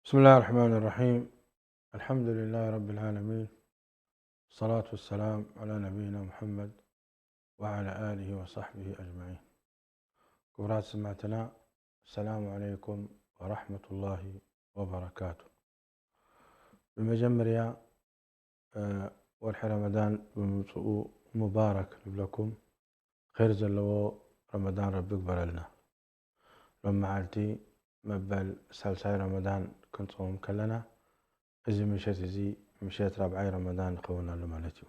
بسم الله الرحمن الرحيم. الحمد لله رب العالمين. الصلاة والسلام على نبينا محمد وعلى آله وصحبه أجمعين. ክቡራት ሰማዕትና፣ السلام عليكم ورحمة الله وبركاته. ብመጀመርያ፣ እ፣ ወርሒ ረመዳን ብምምፅኡ ሙባረክ ንብለኩም። ኸይር ዘለዎ ረመዳን ረቢ ግበረልና። ሎም መዓልቲ መበል ሳልሳይ ረመዳን ክንፀውም ከለና፣ እዚ ምሸት እዚ ምሸት ራብዓይ ረመዳን ይኸውን ኣሎ ማለት እዩ።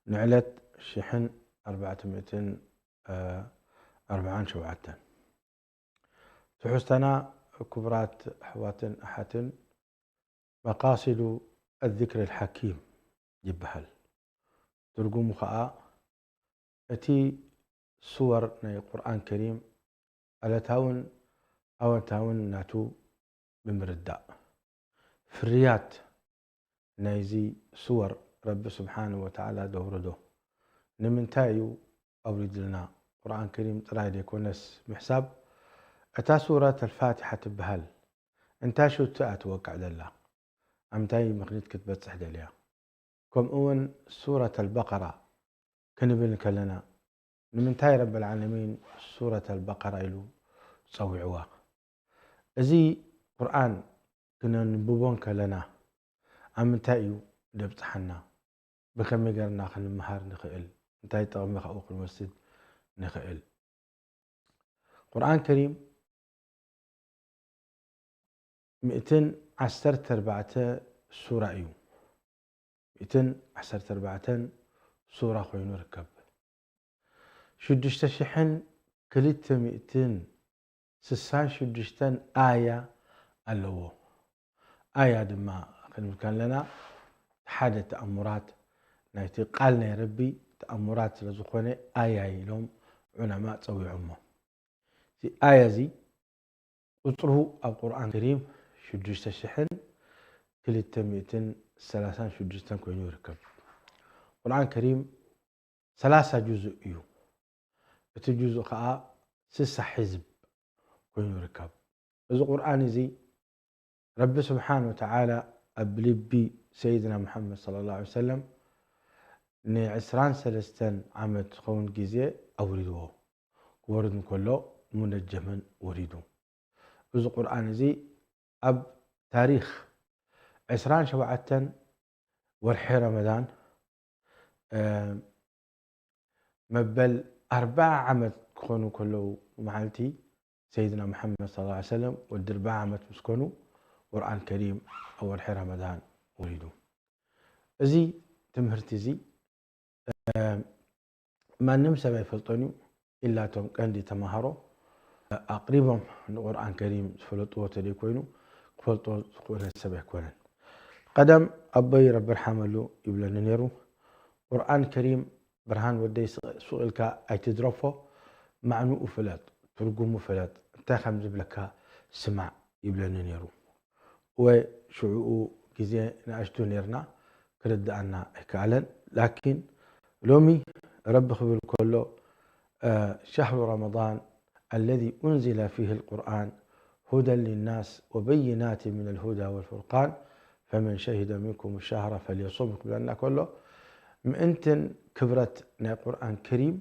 ንዕለት ሽሕን ኣርባዕተ ሚእትን ኣርባዓን ሸውዓተን። ትሕዝቶና፣ ክቡራት ኣሕዋትን ኣሓትን፣ መቃሲዱ ኣዝክር ኣልሓኪም ይበሃል። ትርጉሙ ኸዓ፣ እቲ ሱወር ናይ ቁርኣን ከሪም ዕለታውን ኣወንታውን ናቱ ብምርዳእ፣ ፍርያት ናይዚ ሱወር ረቢ ስብሓንሁ ወተዓላ ዘውረዶ ንምንታይ እዩ ኣውሪድልና? ቁርኣን ከሪም ጥራይ ዘይኮነስ ምሕሳብ፣ እታ ሱረት ኣልፋቲሓ ትበሃል እንታይ ሽቶ እያ ትወቅዕ ዘላ? ኣብ ምንታይ ምኽኒት ክትበጽሕ ደልያ? ከምኡ እውን ሱረት ኣልበቀራ ክንብል ከለና፣ ንምንታይ ረብል ዓለሚን ሱረት ኣልበቀራ ኢሉ ጸዊዕዋ? እዚ ቁርኣን ክነንብቦ እንከለና፣ ኣብ ምንታይ እዩ ደብጽሓና? ብኸመይ ገርና ክንመሃር ንኽእል? እንታይ ጥቕሚ ካብኡ ክንወስድ ንኽእል? ቁርኣን ከሪም ሚእትን ዓሰርተ ኣርባዕተ ሱራ እዩ። ሚእትን ዓሰርተ ኣርባዕተን ሱራ ኮይኑ ይርከብ። ሽዱሽተ ሽሕን ክልተ ሚእትን ስሳን ሽዱሽተን ኣያ ኣለዎ። ኣያ ድማ ክንብል ከለና፣ ሓደ ተኣሙራት ናይቲ ቃል ናይ ረቢ ተኣሙራት ስለ ዝኾነ፣ ኣያ ኢሎም ዑለማ ጸዊዖሞ። እዚ ኣያ እዚ ቁጽሩ ኣብ ቁርኣን ከሪም ሽዱሽተ ሽሕን ክልተ ሚእትን ሰላሳን ሽዱሽተን ኮይኑ ይርከብ። ቁርኣን ከሪም ሰላሳ ጁዙእ እዩ። እቲ ጁዙእ ኸዓ ስሳ ሕዝብ ኮይኑ ይርከብ። እዚ ቁርኣን እዚ ረቢ ስብሓን ወተዓላ ኣብ ልቢ ሰይድና ሙሓመድ ሰለላሁ ዐለይሂ ወሰለም ንዕስራን ሰለስተን ዓመት ዝኸውን ግዜ ኣውሪድዎ። ክወርድ እንከሎ ሙነጀመን ወሪዱ። እዚ ቁርኣን እዚ ኣብ ታሪኽ ዕስራን ሸውዓተን ወርሒ ረመዳን፣ እ፣ መበል ኣርብዓ ዓመት ክኾኑ ከለዉ፣ መዓልቲ ሰይድና ሙሓመድ ሰለላሁ ዐለይሂ ወሰለም ወዲ ኣርብዓ ዓመት ምስ ኮኑ፣ ቁርኣን ከሪም ኣብ ወርሒ ረመዳን ወሪዱ። እዚ ትምህርቲ እዚ፣ እ፣ ማንም ሰብ ኣይፈልጦን እዩ፣ ኢላ እቶም ቀንዲ ተምሃሮ ኣቕሪቦም ንቁርኣን ከሪም ዝፈለጥዎ ተደይ ኮይኑ፣ ክፈልጦ ዝኽእለ ሰብ ኣይኮነን። ቀደም ኣቦይ ረቢ ርሓመሉ ይብለኒ ነይሩ፣ "ቁርኣን ከሪም ብርሃን ወደይ፣ ስቕ ኢልካ ኣይትድረፎ፣ ማዕንኡ ፍለጥ፣ ትርጉሙ ፍለጥ፣ እንታይ ከም ዝብለካ ስማዕ" ይብለኒ ነይሩ። ወ ሽዕኡ ግዜ ንኣሽቱ ነርና፣ ክርድኣና ኣይከኣለን። ላኪን ሎሚ ረቢ ክብል ከሎ፣ እ፣ ሸህሩ ረመዳን ኣለዚ ኡንዚለ ፊህ ልቁርኣን ሁደን ሊናስ ወበይናት ምን ልሁዳ ወልፉርቃን ፈመን ሸሂደ ሚንኩም ሸህረ ፈልየሱም ክብለና ከሎ፣ ምእንትን ክብረት ናይ ቁርኣን ከሪም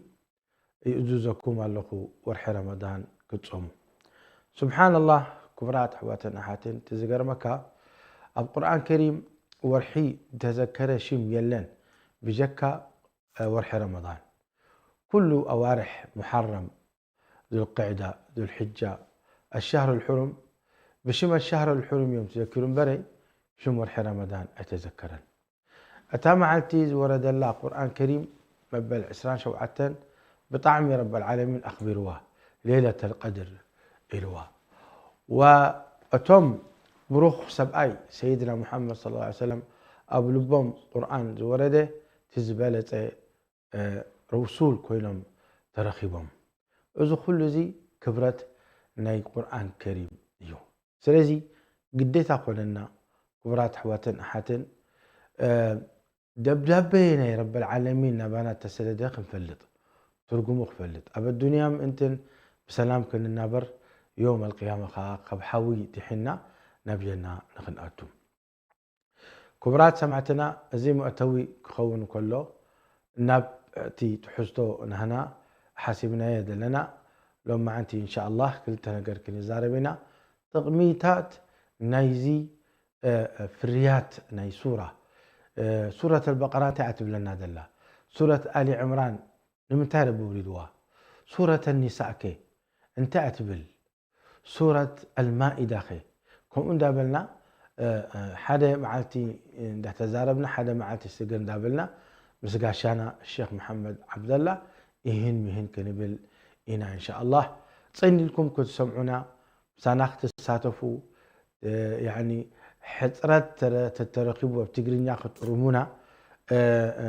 ይእዝዘኩም ኣለኹ፣ ወርሒ ረመዳን ክትጾሙ። ሱብሓነላህ፣ ክቡራት ኣሕዋትን ኣሓትን፣ እቲ ዝገርመካ፣ ኣብ ቁርኣን ከሪም ወርሒ ዝተዘከረ ሽም የለን ብጀካ፣ እ፣ ወርሒ ረመዳን። ኩሉ ኣዋርሕ፣ ሙሓረም፣ ዙልቅዕዳ፣ ዙልሕጃ፣ ኣሻህር ልሑሩም፣ ብሽም ኣሻህር ልሑሩም እዮም ተዘኪሩ እምበረ፣ ሽም ወርሒ ረመዳን ኣይተዘከረን። እታ መዓልቲ ዝወረደላ ቁርኣን ከሪም መበል ዕስራን ሸውዓተን ብጣዕሚ ረበል ዓለሚን ኣኽቢርዋ፣ ሌለተል ቀድር ኢልዋ። ወእቶም ብሩኽ ሰብኣይ ሰይድና ሙሓመድ ሰለላሁ ዐለይሂ ወሰለም ኣብ ልቦም ቁርኣን ዝወረደ፣ እቲ ዝበለጸ፣ እ፣ ረሱል ኮይኖም ተረኺቦም። እዚ ኩሉ እዚ ክብረት ናይ ቁርኣን ከሪም እዩ። ስለዚ ግዴታ ኮነና፣ ክቡራት ኣሕዋትን ኣሓትን፣ እ፣ ደብዳቤ ናይ ረበል ዓለሚን ናባና ተሰደደ ክንፈልጥ፣ ትርጉሙ ክፈልጥ፣ ኣብ ኣዱንያ ምእንትን ብሰላም ክንናበር፣ ዮም ኣልቅያማ ኸዓ ካብ ሓዊ ድሒና ናብ ጀና ንኽንኣቱ። ክቡራት ሰማዕትና፣ እዚ መእተዊ ክኸውን ከሎ፣ ናብ እቲ ትሕዝቶ ናህና ሓሲብናዮ ዘለና፣ ሎማዓንቲ እንሻኣላህ ክልተ ነገር ክንዛረብ ኢና። ጥቕሚታት ናይዚ፣ እ፣ ፍርያት ናይ ሱራ፣ እ፣ ሱረት ኣልበቀራ እንታይ እያ ትብለና ዘላ? ሱረት ኣሊ ዕምራን ንምንታይ ረቢ ውሪድዋ? ሱረት ኣኒሳእ ከ እንታይ እያ ትብል? ሱረት ኣልማኢዳ ኸ? ከምኡ እንዳበልና፣ እ፣ እ፣ ሓደ መዓልቲ እንዳተዛረብና፣ ሓደ መዓልቲ ስግር እንዳበልና ምስ ጋሻና ሼኽ መሓመድ ዓብደላ ይህን ሚህን ክንብል ኢና። እንሻኣላህ፣ ጽን ኢልኩም ክትሰምዑና፣ ምሳና ክትሳተፉ፣ እ፣ ያኒ ሕጽረት ተረ-፣ ተተረኺቡ ኣብ ትግርኛ ክትርሙና፣ እ፣ እ፣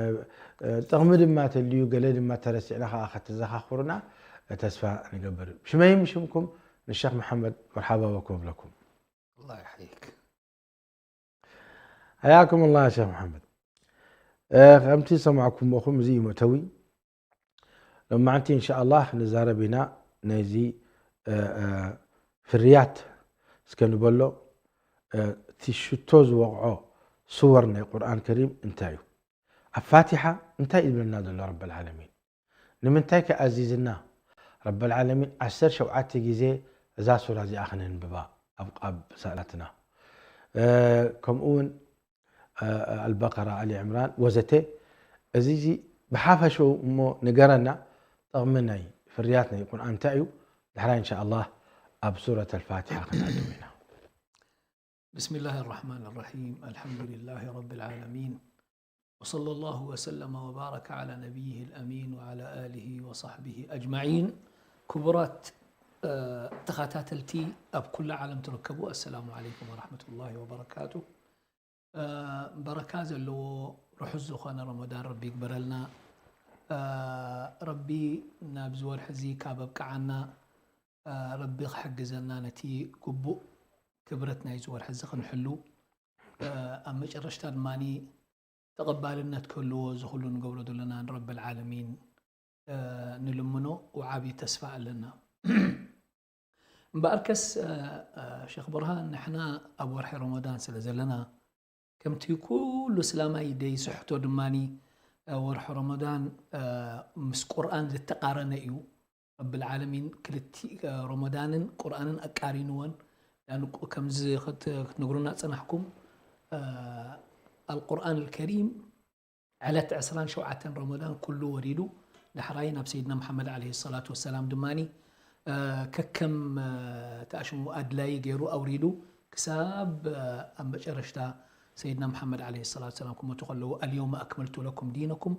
እ፣ ጥቕሚ ድማ ተልዩ፣ ገለ ድማ ተረሲዕና ከኣ ከተዘኻኽሩና ተስፋ ንገብር። ሽመይም ሽምኩም ንሸኽ መሓመድ መርሓባ በኩም እብለኩም። الله يحييك. حياكم الله يا شيخ محمد. እ፣ ከምቲ ዝሰማዕኩምኹም፣ እዚ እዩ መእተዊ። ሎማዓንቲ እንሻኣላህ ንዛረብ ኢና ናይዚ፣ እ፣ እ፣ ፍርያት እስከ ንበሎ። እ፣ እቲ ሽቶ ዝወቕዖ ስወር ናይ ቁርኣን ከሪም እንታይ እዩ? ኣብ ፋቲሓ እንታይ ይብለና ዘሎ ረበል ዓለሚን? ንምንታይ ከ ኣዚዝና ረበል ዓለሚን ዓሰርተ ሸውዓተ ግዜ እዛ ሱራ እዚኣ ክነንብባ ኣብ፣ ኣብ ሰላትና? እ፣ ከምኡ እውን፣ እ፣ ኣልበቀራ፣ ኣሊ ዕምራን ወዘተ። እዚ፣ እዚ ብሓፈሽኡ እሞ ንገረና፣ ጥቕሚ ናይ ፍርያት ናይ ቁርኣን እንታይ እዩ? ድሕራይ እንሻኣላህ ኣብ ሱረት ኣልፋቲሓ ክንኣትው ኢና። بسم الله الرحمن الرحيم. الحمد لله رب العالمين. وصلى الله وسلم وبارك على نبيه الأمين وعلى آله وصحبه أجمعين. ክቡራት፣ እ፣ ተኸታተልቲ ኣብ ኩሉ ዓለም ትርከቡ፣ ኣሰላሙ ዓለይኩም ወረሕመቱላሂ ወበረካቱ። እ፣ በረካ ዘለዎ ርሑስ ዝኾነ ረመዳን ረቢ ይግበረልና። እ፣ ረቢ ናብዚ ወርሒ እዚ ካብ ኣብቅዓና፣ እ፣ ረቢ ክሕግዘና ነቲ ግቡእ ክብረት ናይዚ ወርሒ እዚ ክንሕሉ፣ እ፣ ኣብ መጨረሽታ ድማኒ ተቐባልነት ክህልዎ እዚ ኩሉ ንገብሮ ዘለና ንረብል ዓለሚን፣ እ፣ ንልምኖ ወዓቢ ተስፋ ኣለና። እምበኣርከስ፣ እ፣ እ፣ ሸኽ ብርሃን፣ ንሕና ኣብ ወርሒ ረመዳን ስለ ዘለና፣ ከምቲ ኩሉ እስላማይ ደይስሕቶ ድማኒ፣ እ፣ ወርሒ ረመዳን፣ እ፣ ምስ ቁርኣን ዝተቓረነ እዩ። ረብል ዓለሚን ክልቲ-፣ እ፣ ረመዳንን ቁርኣንን ኣቃሪንወን። ያን-፣ ከምዚ ክት-፣ ክትነግሩና ጸናሕኩም፣ እ፣ ኣልቁርኣን ኣልከሪም ዕለት ዕስራን ሸውዓተን ረመዳን ኩሉ ወሪዱ፣ ዳሕራይ ናብ ሰይድና መሓመድ ዓለይሂ ሰላቱ ወሰላም ድማኒ፣ እ፣ ከከም፣ እ፣ ተኣሽሙ ኣድላዪ ገይሩ ኣውሪዱ፣ ክሳብ፣ እ፣ ኣብ መጨረሽታ ሰይድና መሓመድ ዓለይሂ ሰላቱ ወሰላም ክመቱ ከለዉ፣ "ኣልየውመ ኣክመልቱ ለኩም ዲነኩም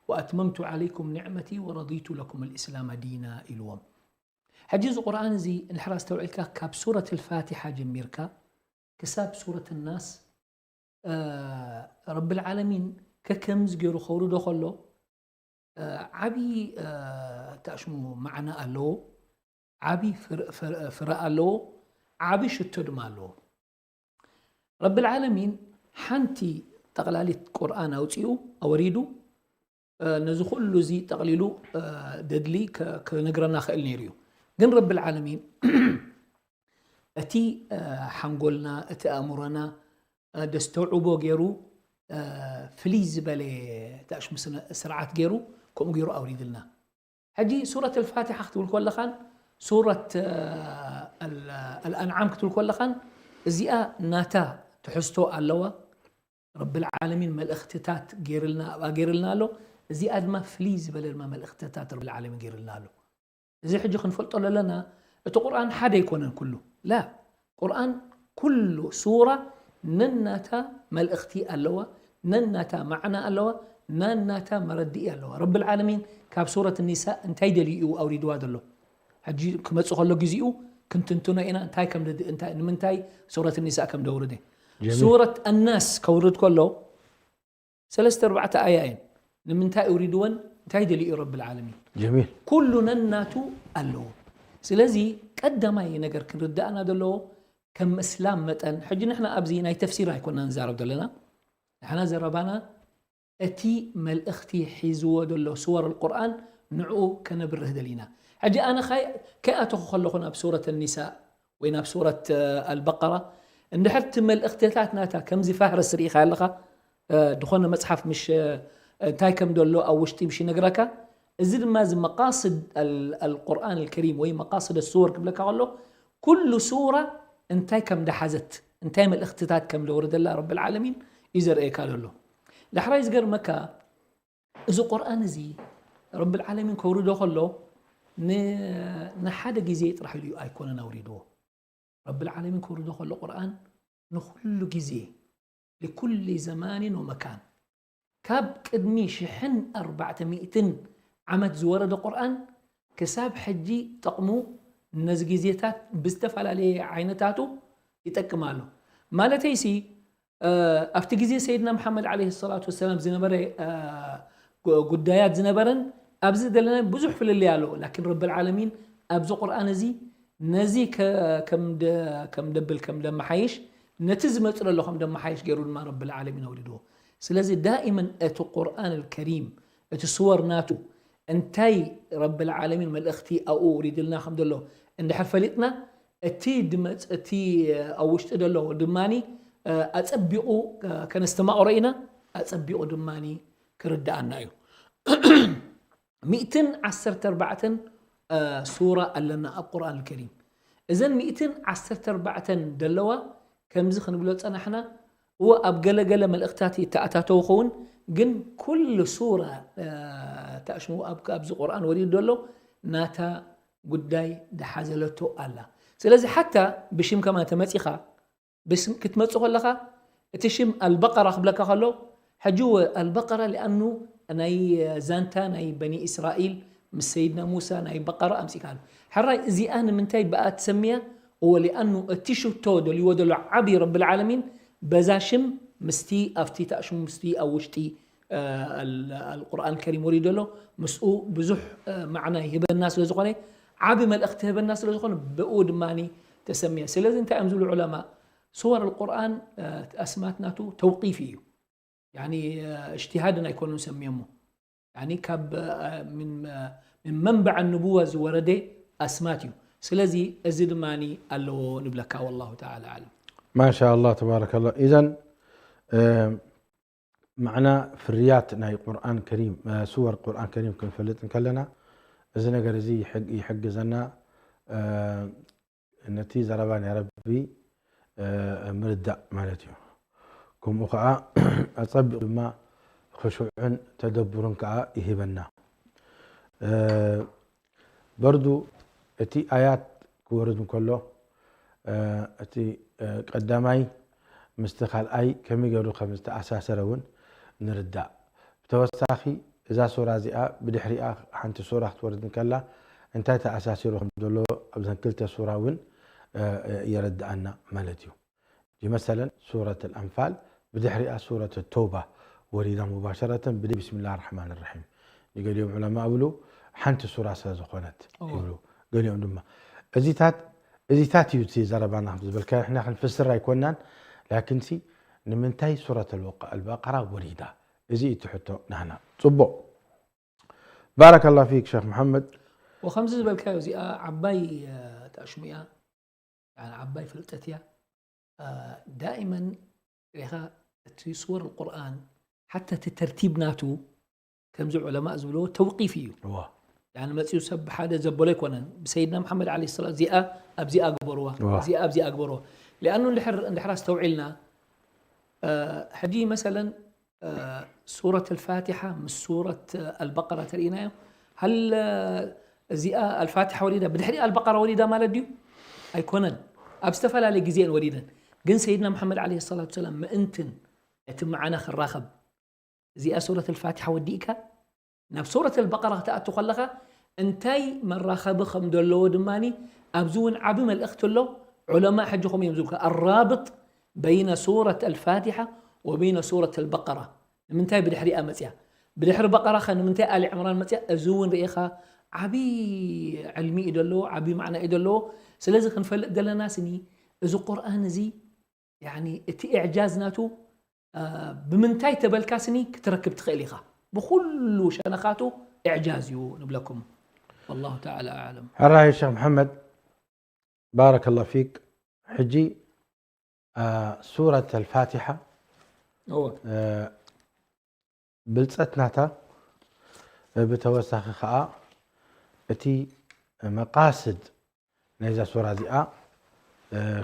ወኣትመምቱ ዓለይኩም ኒዕመቲ ወረዲቱ ለኩም ኣልኢስላመ ዲና" ኢልዎም። ሕጂ እዚ ቁርኣን እዚ እንድሕር ኣስተውዒልካ፣ ካብ ሱረት ኣልፋቲሓ ጀሚርካ ክሳብ ሱረት ናስ፣ እ፣ ረብል ዓለሚን ከከምዚ ገይሩ ከውርዶ ከሎ፣ እ፣ ዓቢ፣ እ፣ ተኣሽሙ ማዕና ኣለዎ፣ ዓቢ ፍረ፣ ፍረ፣ ፍረ ኣለዎ፣ ዓቢ ሽቶ ድማ ኣለዎ። ረብል ዓለሚን ሓንቲ ጠቕላሊት ቁርኣን ኣውጺኡ፣ ኣወሪዱ፣ እ፣ ነዚ ኩሉ እዚ ጠቕሊሉ፣ እ፣ ደድሊ ከ-፣ ክነግረና ክእል ነይሩ እዩ። ግን ረብል ዓለሚን እቲ፣ እ፣ ሓንጎልና፣ እቲ ኣእምሮና፣ እ፣ ደስተውዕቦ ገይሩ፣ እ፣ ፍልይ ዝበለ ተኣሽሙ ስነ-፣ ስርዓት ገይሩ፣ ከምኡ ገይሩ ኣውሪድልና። ሕጂ ሱረት ኣልፋቲሓ ክትብል ከለኻን ሱረት፣ እ፣ ኣል-፣ ኣልኣንዓም ክትብል ከለኻን እዚኣ ናታ ትሕዝቶ ኣለዋ። ረብል ዓለሚን መልእኽትታት ገይርልና፣ ኣብኣ ገይርልና ኣሎ። እዚኣ ድማ ፍልይ ዝበለ ድማ መልእኽትታት ረብል ዓለሚን ገይርልና ኣሎ። እዚ ሕጂ ክንፈልጦ ዘለና፣ እቲ ቁርኣን ሓደ ኣይኮነን ኩሉ። ላ፣ ቁርኣን ኩሉ ሱራ ነናታ መልእኽቲ ኣለዋ፣ ነናታ ማዕና ኣለዋ፣ ነናታ መረድኢ ኣለዋ። ረብል ዓለሚን ካብ ሱረት ኒሳእ እንታይ ደልዩ እዩ ኣውሪድዋ ዘሎ? ሕጂ ክመጽእ ከሎ ግዜኡ ክንትንትኖ ኢና፣ እንታይ ከም ደድ-፣ እንታይ፣ ንምንታይ ሱረት ኒሳእ ከም ደውርደ። ጀሚል። ሱረት ኣናስ ከውርድ ከሎ ሰለስተ ኣርባዕተ ኣያ እየን። ንምንታይ ኣውሪድወን? እንታይ ደልዩ ረብል ዓለሚን? ጀሚል። ኩሉ ነናቱ ኣለዎ። ስለዚ ቀዳማይ ነገር ክንርዳእና ዘለዎ፣ ከም እስላም መጠን፣ ሕጂ ንሕና ኣብዚ ናይ ተፍሲር ኣይኮና ንዛረብ ዘለና። ንሕና ዘረባና እቲ መልእኽቲ ሒዝዎ ዘሎ ሱወር ኣልቁርኣን ንዕኡ ከነብርህ ደሊና። ሕጂ ኣነ ካይ-፣ ከይኣተኹ ከለኹ ናብ ሱረት ኣኒሳእ ወይ ናብ ሱረት፣ እ፣ ኣልበቀራ፣ እንድሕር እቲ መልእኽትታት ናታ ከምዚ ፋህረስ ርኢኻ ኣለኻ፣ እ፣ ዝኾነ መጽሓፍ ምሽ፣ እ፣ እንታይ ከም ዘሎ ኣብ ውሽጢ ምሽ ይነግረካ። እዚ ድማ እዚ መቃስድ ኣል-፣ ኣልቁርኣን ኣልከሪም ወይ መቃስድ ሱወር ክብለካ ከሎ፣ ኩሉ ሱራ እንታይ ከም ደሓዘት፣ እንታይ መልእኽትታት ከም ዘውረደላ ረብል ዓለሚን እዩ ዘርእየካ ዘሎ። ዳሕራይ ዝገርመካ፣ እዚ ቁርኣን እዚ ረብል ዓለሚን ከውርዶ ከሎ ን-፣ ንሓደ ግዜ ጥራሕ ኢሉ ኣይኮነን ኣውሪድዎ። ረብል ዓለሚን ከውርዶ ከሎ ቁርኣን ንኹሉ ግዜ፣ ሊኩሊ ዘማኒን ወመካን፣ ካብ ቅድሚ ሽሕን ኣርባዕተ ሚእትን ዓመት ዝወረደ ቁርኣን ክሳብ ሕጂ ጠቕሙ ነዚ ግዜታት ብዝተፈላለየ ዓይነታቱ ይጠቅም ኣሎ። ማለተይሲ፣ እ፣ ኣብቲ ግዜ ሰይድና መሓመድ ዓለይሂ ሰላቱ ወሰላም ዝነበረ፣ እ፣ ጉ-፣ ጉዳያት ዝነበረን ኣብዚ ዘለና ብዙሕ ፍልልይ ኣለዎ። ላኪን ረብል ዓለሚን ኣብዚ ቁርኣን እዚ ነዚ ከ-፣ ከም ደ-፣ ከም ደብል ከም ደመሓይሽ፣ ነቲ ዝመጽእ ዘሎ ከም ደመሓይሽ ገይሩ ድማ ረብል ዓለሚን ኣውሪድዎ። ስለዚ ዳኢመን እቲ ቁርኣን ኣልከሪም፣ እቲ ስወር ናቱ እንታይ ረብል ዓለሚን መልእኽቲ ኣብኡ ውሪድልና ከም ዘሎ እንድሕር ፈሊጥና፣ እቲ ድመጽ-፣ እቲ ኣብ ውሽጢ ዘሎ ድማኒ፣ እ፣ ኣጸቢቑ፣ እ፣ ከነስተማቕሮ ኢና፣ ኣጸቢቑ ድማኒ ክርድኣና እዩ። ሚእትን ዓሰርተ ኣርባዕተን፣ እ፣ ሱራ ኣለና ኣብ ቁርኣን ኣልከሪም። እዘን ሚእትን ዓሰርተ ኣርባዕተን ደለዋ ከምዚ ክንብሎ ጸናሕና፣ እወ ኣብ ገለ ገለ መልእኽታት ይተኣታተው ኸውን፣ ግን ኩሉ ሱራ፣ እ፣ ተኣሽሙ ኣብ፣ ኣብዚ ቁርኣን ወሪዱ ዘሎ ናታ ጉዳይ ደሓዘለቶ ኣላ። ስለዚ ሓታ ብሽም ከማ ተመጺኻ፣ ብስም ክትመጽእ ከለኻ፣ እቲ ሽም ኣልበቀራ ክብለካ ከሎ፣ ሕጂ እወ ኣልበቀራ ሊኣኑ ናይ ዛንታ ናይ በኒ እስራኤል ምስ ሰይድና ሙሳ ናይ በቀራ ኣምጺእካ ኣሎ። ሕራይ እዚኣ ንምንታይ ብኣ ትሰምያ? እወ ሊኣኑ እቲ ሽቶ ደልይዎ ዘሎ ዓቢ ረብል ዓለሚን በዛ ሽም ምስቲ ኣብቲ ተኣሽሙ ምስቲ ኣብ ውሽጢ፣ እ፣ ኣል-፣ ኣልቁርኣን ከሪም ወሪዱ ዘሎ ምስኡ ብዙሕ፣ እ፣ ማዕና ይህበና ስለ ዝኾነ፣ ዓቢ መልእኽቲ ይህበና ስለ ዝኾነ ብኡ ድማኒ ተሰምያ። ስለዚ እንታይ እዮም ዝብሉ ዑለማ? ሱወር ኣልቁርኣን፣ እ፣ ኣስማት ናቱ ተውቂፊ እዩ። ያኒ፣ እ፣ እጅትሃድን ኣይኮኑን ሰሚዮሞ። ያኒ ካብ፣ እ፣ ምን፣ እ፣ ምን መንበዕ ንቡዋ ዝወረደ ኣስማት እዩ። ስለዚ እዚ ድማኒ ኣለዎ ንብለካ። ወላሁ ተዓላ ኣዕለም። ማሻ ኣላህ፣ ተባረከላህ። ኢዘን፣ እ፣ ማዕና ፍርያት ናይ ቁርኣን ከሪም፣ እ፣ ሱወር ቁርኣን ከሪም ክንፈልጥ እንከለና፣ እዚ ነገር እዚ ይሕግ-፣ ይሕግዘና፣ እ፣ ነቲ ዘረባ ናይ ረቢ፣ እ፣ ምርዳእ ማለት እዩ። ከምኡ ኸዓ ኣጸቢቑ ድማ ኽሹዕን ተደቡርን ከኣ ይህበና። እ፣ በርዱ እቲ ኣያት ክወርድ እንከሎ፣ እ፣ እቲ፣ እ፣ ቀዳማይ ምስቲ ካልኣይ ከመይ ገይሩ ከም ዝተኣሳሰረ እውን ንርዳእ። ብተወሳኺ፣ እዛ ሱራ እዚኣ ብድሕሪኣ ሓንቲ ሱራ ክትወርድ እንከላ፣ እንታይ ተኣሳሲሩ ከም ዘሎ ኣብዘን ክልተ ሱራ እውን፣ እ፣ እ፣ የረድኣና ማለት እዩ። መሰለን ሱረት ኣልኣንፋል ብድሕሪኣ ሱረት ተውባ ወሪዳ ሙባሸረተን ብደይ ብስሚላህ ራሕማን ራሒም። ንገሊኦም ዑለማ እብሉ ሓንቲ ሱራ ስለ ዝኾነት እዎ። ይብሉ። ገሊኦም ድማ እዚታት፣ እዚታት እዩ እቲ ዘረባና ከም ዝበልካ ንሕና ክንፍስር ኣይኮናን፣ ላኪንሲ ንምንታይ ሱረት ኣልበቀ-፣ ኣልበቀራ ወሪዳ? እዚ እዩ እቲ ሕቶ ናህና። ጽቡቕ። ባረከላሁ ፊክ ሸኽ መሓመድ። ወከምዚ ዝበልካዮ እዚኣ ዓባይ፣ እ፣ ተኣሽሙ እያ። ያኒ ዓባይ ፍልጠት እያ። እ፣ ዳኢመን ርኢኻ እቲ ሱወር ቁርኣን ሓታ እቲ ተርቲብ ናቱ ከምዚ ዑለማእ ዝብልዎ ተውቂፊ እዩ። እዋ። ያኒ መጺኡ ሰብ ሓደ ዘበሎ ኣይኮነን። ብሰይድና መሓመድ ዓለይሂ ሰላም እዚኣ ኣብዚኣ ግበርዋ፣ እዋ። እዚኣ ኣብዚኣ ግበርዋ። ሊኣኑ እንድሕር፣ እንድሕር ኣስተውዒልና፣ እ፣ ሕጂ መሰለን እ፣ ሱረት ኣልፋቲሓ ምስ ሱረት ኣልበቀራ ተርእይናዮ፣ ሃል እዚኣ ኣልፋቲሓ ወሪዳ፣ ብድሕሪ ኣልበቀራ ወሪዳ ማለት ድዩ? ኣይኮነን። ኣብ ዝተፈላለየ ግዜ እየን ወሪደን። ግን ሰይድና መሓመድ ዓለይሂ ሰላቱ ወሰላም ምእንትን እቲ መዓና ክራኸብ፣ እዚኣ ሱረት ኣልፋቲሓ ወዲእካ፣ ናብ ሱረት ኣልበቀራ ክትኣቱ ከለኻ፣ እንታይ መራኸቢ ከም ዘለዎ ድማኒ፣ ኣብዚ እውን ዓቢ መልእኽቲ ኣሎ። ዑለማ ሕጂ ከምኡ እዮም ዝብልካ፣ ኣራብጥ በይነ ሱረት ኣልፋቲሓ ወበይነ ሱረት ኣልበቀራ። ንምንታይ ብድሕሪኣ መጽያ? ብድሕሪ በቀራ ኸ ንምንታይ ኣሊ ዕምራን መጽያ? እዚ እውን ርኢኻ ዓቢ ዕልሚ እዩ ዘለዎ፣ ዓቢ ማዕና እዩ ዘለዎ። ስለዚ ክንፈልጥ ዘለና ስኒ፣ እዚ ቁርኣን እዚ፣ ያኒ እቲ ኢዕጃዝ ናቱ፣ አ፣ ብምንታይ ተበልካ ስኒ ክትረክብ ትኽእል ኢኻ። ብኹሉ ሸነኻቱ ኢዕጃዝ እዩ ንብለኩም። ወላሁ ተዓላ ኣዕለም። ሕራይ ሸኽ መሓመድ፣ ባረከላሁ ፊክ። ሕጂ ሱረት ኣልፋቲሓ እወ ብልፀት ናታ፣ ብተወሳኺ ከዓ እቲ መቃስድ ናይዛ ሱራ እዚኣ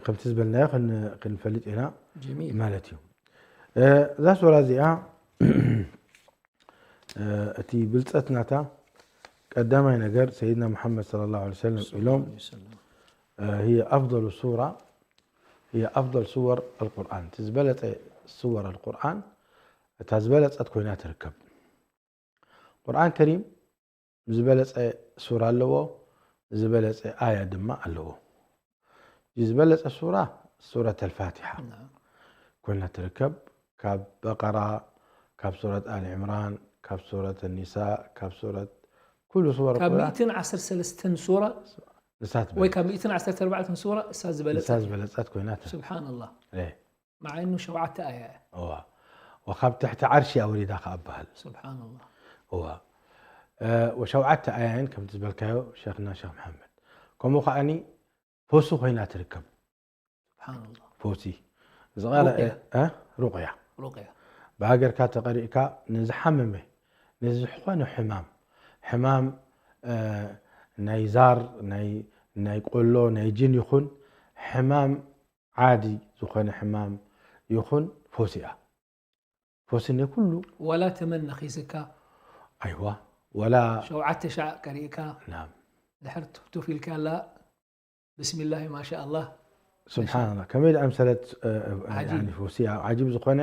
ከምቲ ዝበልናዮ ክን- ክንፈልጥ ኢና ጀሚል ማለት እዩ። እዛ ሱራ እዚኣ እቲ ብልፀት ናታ ቀዳማይ ነገር ሰይድና ሙሓመድ ሰለላሁ ዐለይሂ ወሰለም ኢሎም هي أفضل سورة هي أفضل سور القرآن እቲ ዝበለፀ ስወር ኣልቁርኣን እታ ዝበለፀት ኮይና ትርከብ። ቁርኣን ከሪም ዝበለፀ ሱራ ኣለዎ፣ ዝበለፀ ኣያ ድማ ኣለዎ። እቲ ዝበለፀ ሱራ ሱረት ኣልፋቲሓ ናም። ኮይና ትርከብ። ካብ በቀራ፣ ካብ ሱረት ኣሊ ዕምራን፣ ካብ ሱረት ኒሳ፣ ካብ ሱረት ኩሉ ሱወር ካብ ቁርኣን ሚእትን ዓሰርተ ሰለስተን ሱራ ንሳት ወይ ካብ ሚእትን ዓሰርተ ኣርባዕተን ሱራ እሳ ዝበለጸ ንሳ ዝበለፀት ኮይና ትርከብ። ስብሓንላህ እ፣ መዓ እኑ ሸውዓተ ኣያ እያ እዋ። ወካብ ትሕቲ ዓርሺ ኣውሪዳ ከኣ በሃል። ስብሓንላህ እዋ። እ፣ ወሸውዓተ ኣያይን ከምቲ ዝበልካዮ ሸኽና ሸኽ መሓመድ። ከምኡ ከኣኒ ፎሲ ኮይና ትርከብ። ስብሓንላህ ፎሲ ዝቐረአ ሩቅያ። እ፣ ሩቅያ ሩቅያ ብሃገርካ ተቐሪእካ ንዝሓመመ ንዝኾነ ሕማም ሕማም እ፣ ናይ ዛር ናይ ናይ ቆሎ ናይ ጅን ይኹን ሕማም ዓዲ ዝኾነ ሕማም ይኹን ፎሲኣ ፎሲ ናይ ኩሉ ወላ ተመን ነኺስካ ኣይዋ ወላ ሸውዓተ ሻዕ ቀሪእካ ናም ድሕር ቱፍቱፍ ኢልካ ኣላ ብስሚላሂ ማሻ ኣላህ ስብሓንላ ከመይ ደኣ ምሰለት ዓጂብ። ፎሲያ ዓጂብ ዝኾነ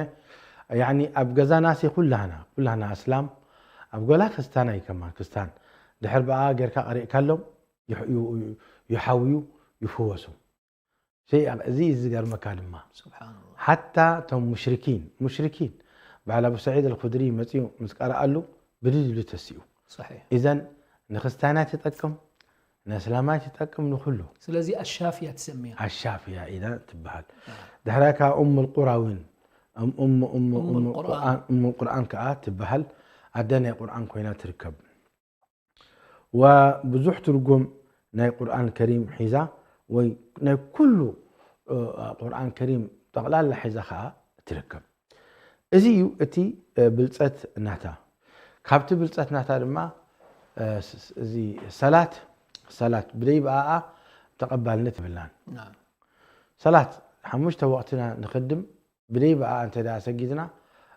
ያኒ ኣብ ገዛናሲ ኩላህና ኩላህና ኣስላም ኣብ ገላ ክስታን ኣይከማን ክስታን ድሕር ብኣ ጌርካ ቀሪእካሎም ይሕ- ዩ- ዩ- ይሓውዩ ይፍወሱ። ሸይ- እዚ እዩ ዝገርመካ ድማ ስብሓንላህ ሓታ እቶም ሙሽሪኪን ሙሽሪኪን በዓል ኣቡ ሰዒድ ኣልኩድሪ መፅኡ ምስ ቀረኣሉ ብድድ ኢሉ ተሲኡ። ሰሒሕ ኢዘን ንክስታናት ይጠቅም ንእስላማት ይጠቅም ንኩሉ ስለዚ ኣሻፍያ ትሰምያ ኣሻፍያ ኢላ ትበሃል። ድሕራይ ከዓ እሙ ልቁራ እውን እም- እሙ- እሙ- እሙ እሙ ልቁርኣን። ቁርኣን- እሙ ቁርኣን ከዓ ትበሃል ኣደ ናይ ቁርኣን ኮይና ትርከብ። ወብዙሕ ትርጉም ናይ ቁርኣን ከሪም ሒዛ ወይ ናይ ኩሉ እ፣ ቁርኣን ከሪም ጠቕላላ ሒዛ ከዓ ትርከብ። እዚ እዩ እቲ እ፣ ብልፀት ናታ። ካብቲ ብልፀት ናታ ድማ እ፣ ስ- ስ- እዚ ሰላት ሰላት ብደይ ብኣኣ ተቐባልነት ይብላን። ናም ሰላት ሓሙሽተ ወቕትና ንኽድም ብደይ ብኣ እንተ ደኣ ሰጊድና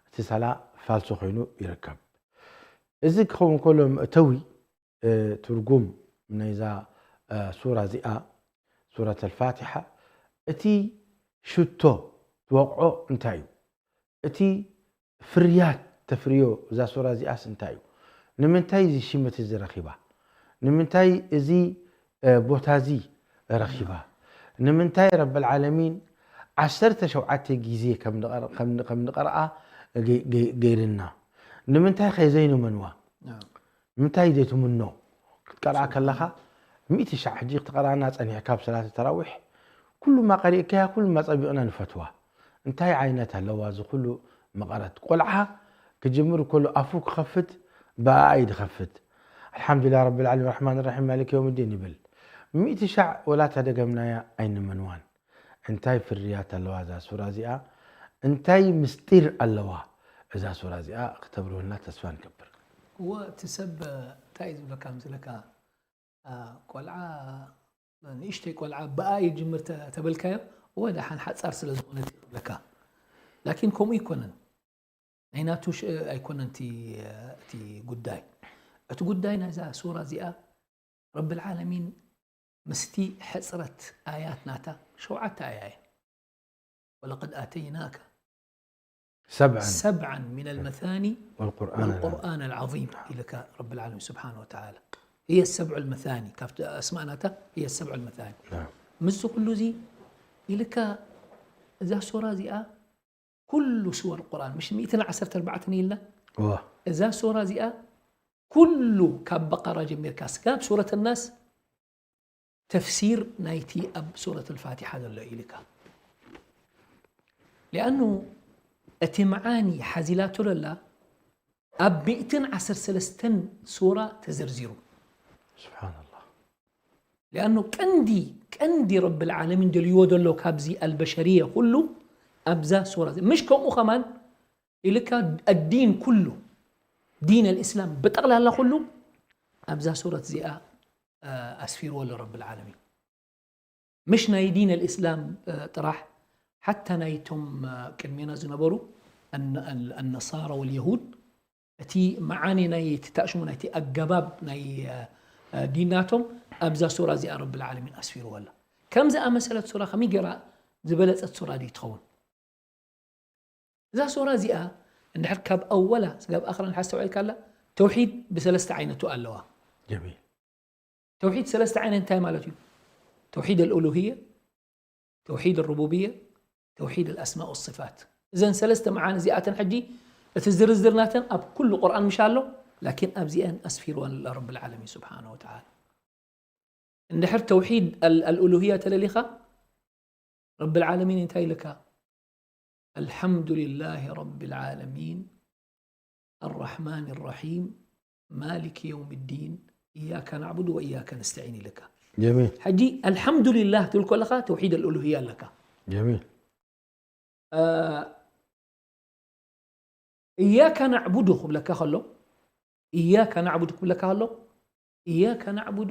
እቲ ሰላ ፋልሶ ኮይኑ ይርከብ። እዚ ክኸውን ከሎ መእተዊ እ፣ ትርጉም ናይዛ እ፣ ሱራ እዚኣ ሱረት ኣልፋቲሓ እቲ ሽቶ ትወቕዖ እንታይ እዩ? እቲ ፍርያት ተፍርዮ እዛ ሱራ እዚኣስ እንታይ እዩ? ንምንታይ እዚ ሽመት እዚ ረኺባ? ንምንታይ እዚ እ፣ ቦታ እዚ ረኺባ? ንምንታይ ረብል ዓለሚን ዓሰርተ ሸውዓተ ግዜ ከም ንቐር- ከም ን- ከም ንቐርኣ ገ- ገ- ገይርና? ንምንታይ ከ ዘይንመንዋ? ናም ምንታይ ዘይትምኖ ክትቀርኣ ከለኻ ሚእቲ ሻዕ ሕጂ ክትቐርኣና ጸኒሕካ ኣብ ሰላት ተራዊሕ ኩሉማ ቀሪእካያ ኩሉማ ጸቢቕና ንፈትዋ። እንታይ ዓይነት ኣለዋ እዚ ኩሉ መቐረት? ቆልዓ ክጅምር ከሎ ኣፉ ክኸፍት ብኣኣ እዩ ዝኸፍት። ኣልሓምዱሊላህ ረቢል ዓለሚን ራሕማን ራሒም ማሊክ የውም ዲን ይብል። ሚእቲ ሻዕ ወላ ተደገምናያ ኣይንመንዋን። እንታይ ፍርያት ኣለዋ እዛ ሱራ እዚኣ? እንታይ ምስጢር ኣለዋ እዛ ሱራ እዚኣ? ክተብርሁልና ተስፋ ንገብር። እወ እቲ ሰብ እንታይ እዩ ዝብለካ ምስለካ አ፣ ቆልዓ ንእሽተይ ቆልዓ ብኣ ይጅምር ተ- ተበልካዮ እወ ደሓን ሓፃር ስለ ዝኾነት እዩ ዝብለካ ላኪን ከምኡ ይኮነን ናይ ናቱ ሽ- ኣይኮነን እቲ እቲ ጉዳይ እቲ ጉዳይ ናይዛ ሱራ እዚኣ ረቢ ልዓለሚን ምስቲ ሕፅረት ኣያት ናታ ሸውዓተ ኣያ እያ ወለቀድ ኣተይናካ ሰብዐን ሰብዓን ሚን ኣልመታኒ ወልቁርኣን والقرآن العظيم ኢልካ ረቢ ልዓለሚን ስብሓን ወተዓላ هي السبع المثاني ካብቲ ኣስማእ ናታ هي السبع المثاني ናም። ምስዚ ኩሉ እዚ ኢልካ እዛ ሱራ እዚኣ ኩሉ ስወር ቁርኣን ምሽ ሚእትን ዓሰርተ ኣርባዕተን ኢልና እዋ እዛ ሱራ እዚኣ ኩሉ ካብ በቀራ ጀሚርካ ስጋብ ሱረት ናስ ተፍሲር ናይቲ ኣብ ሱረት ልፋቲሓ ዘሎ እዩ ኢልካ ሊኣኑ እቲ መዓኒ ሓዚላቶ ለላ ኣብ ሚእትን ዓሰርተ ሰለስተን ሱራ ተዘርዚሩ ስብሓንላህ ሊኣኑ ቀንዲ ቀንዲ ረቢ ልዓለሚን ደልይዎ ዘሎ ካብዚ ኣልበሸርየ ኩሉ ኣብዛ ሱራ እዚ። ምሽ ከምኡ ከማን ኢልካ ኣዲን ኩሉ፣ ዲን ኣልእስላም ብጠቕላላ ኩሉ ኣብዛ ሱረት እዚኣ፣ እ፣ ኣስፊርዎ ኣሎ ረብል ዓለሚን። ምሽ ናይ ዲን ኣልእስላም፣ እ፣ ጥራሕ፣ ሓታ ናይቶም፣ እ፣ ቅድሜና ዝነበሩ ኣን-፣ ኣን-፣ ኣነሳራ ወልየሁድ፣ እቲ መዓኒ ናይ እቲ ተእሽሙ ናይቲ ኣገባብ ናይ፣ እ፣ እ፣ ዲናቶም ኣብዛ ሱራ እዚኣ ረብል ዓለሚን ኣስፊርዎ ኣሎ። ከም ዝኣመሰለት ሱራ ከመይ ገይራ ዝበለጸት ሱራ ድዩ ትኸውን? እዛ ሱራ እዚኣ እንድሕር ካብ ኣወላ ስጋብ ኣኽራ እንድሕር ኣስተውዒልካላ፣ ተውሒድ ብሰለስተ ዓይነቱ ኣለዋ። ጀሚል። ተውሒድ ሰለስተ ዓይነት እንታይ ማለት እዩ? ተውሒድ ኣልኡሉህየ፣ ተውሒድ ኣሩቡብየ፣ ተውሒድ ኣልኣስማእ ወስፋት። እዘን ሰለስተ መዓኒ እዚኣተን ሕጂ እቲ ዝርዝር ናተን ኣብ ኩሉ ቁርኣን ምሽ ኣሎ፣ ላኪን ኣብዚአን ኣስፊርወን ኣሎ ረብል ዓለሚን ስብሓነ ወተዓላ። እንድሕር ተውሒድ ኣል-፣ ኣልኡሉህያ ተለሊኻ፣ ረብል ዓለሚን እንታይ ኢልካ? ኣልሓምዱሊላሂ ረቢል ዓለሚን፣ ኣራሕማን ራሒም፣ ማሊክ የውም ዲን፣ ኢያከ ናዕቡዱ ወኢያከ ነስተዒን ኢልካ። ጀሚል። ሕጂ ኣልሓምዱሊላህ ትብል ከለኻ ተውሒድ ኣልኡሉህያ ኣለካ። ጀሚል። እ፣ ኢያከ ናዕቡዱ ክብለካ ከሎ፣ ኢያከ ናዕቡዱ ክብለካ ከሎ፣ ኢያከ ናዕቡዱ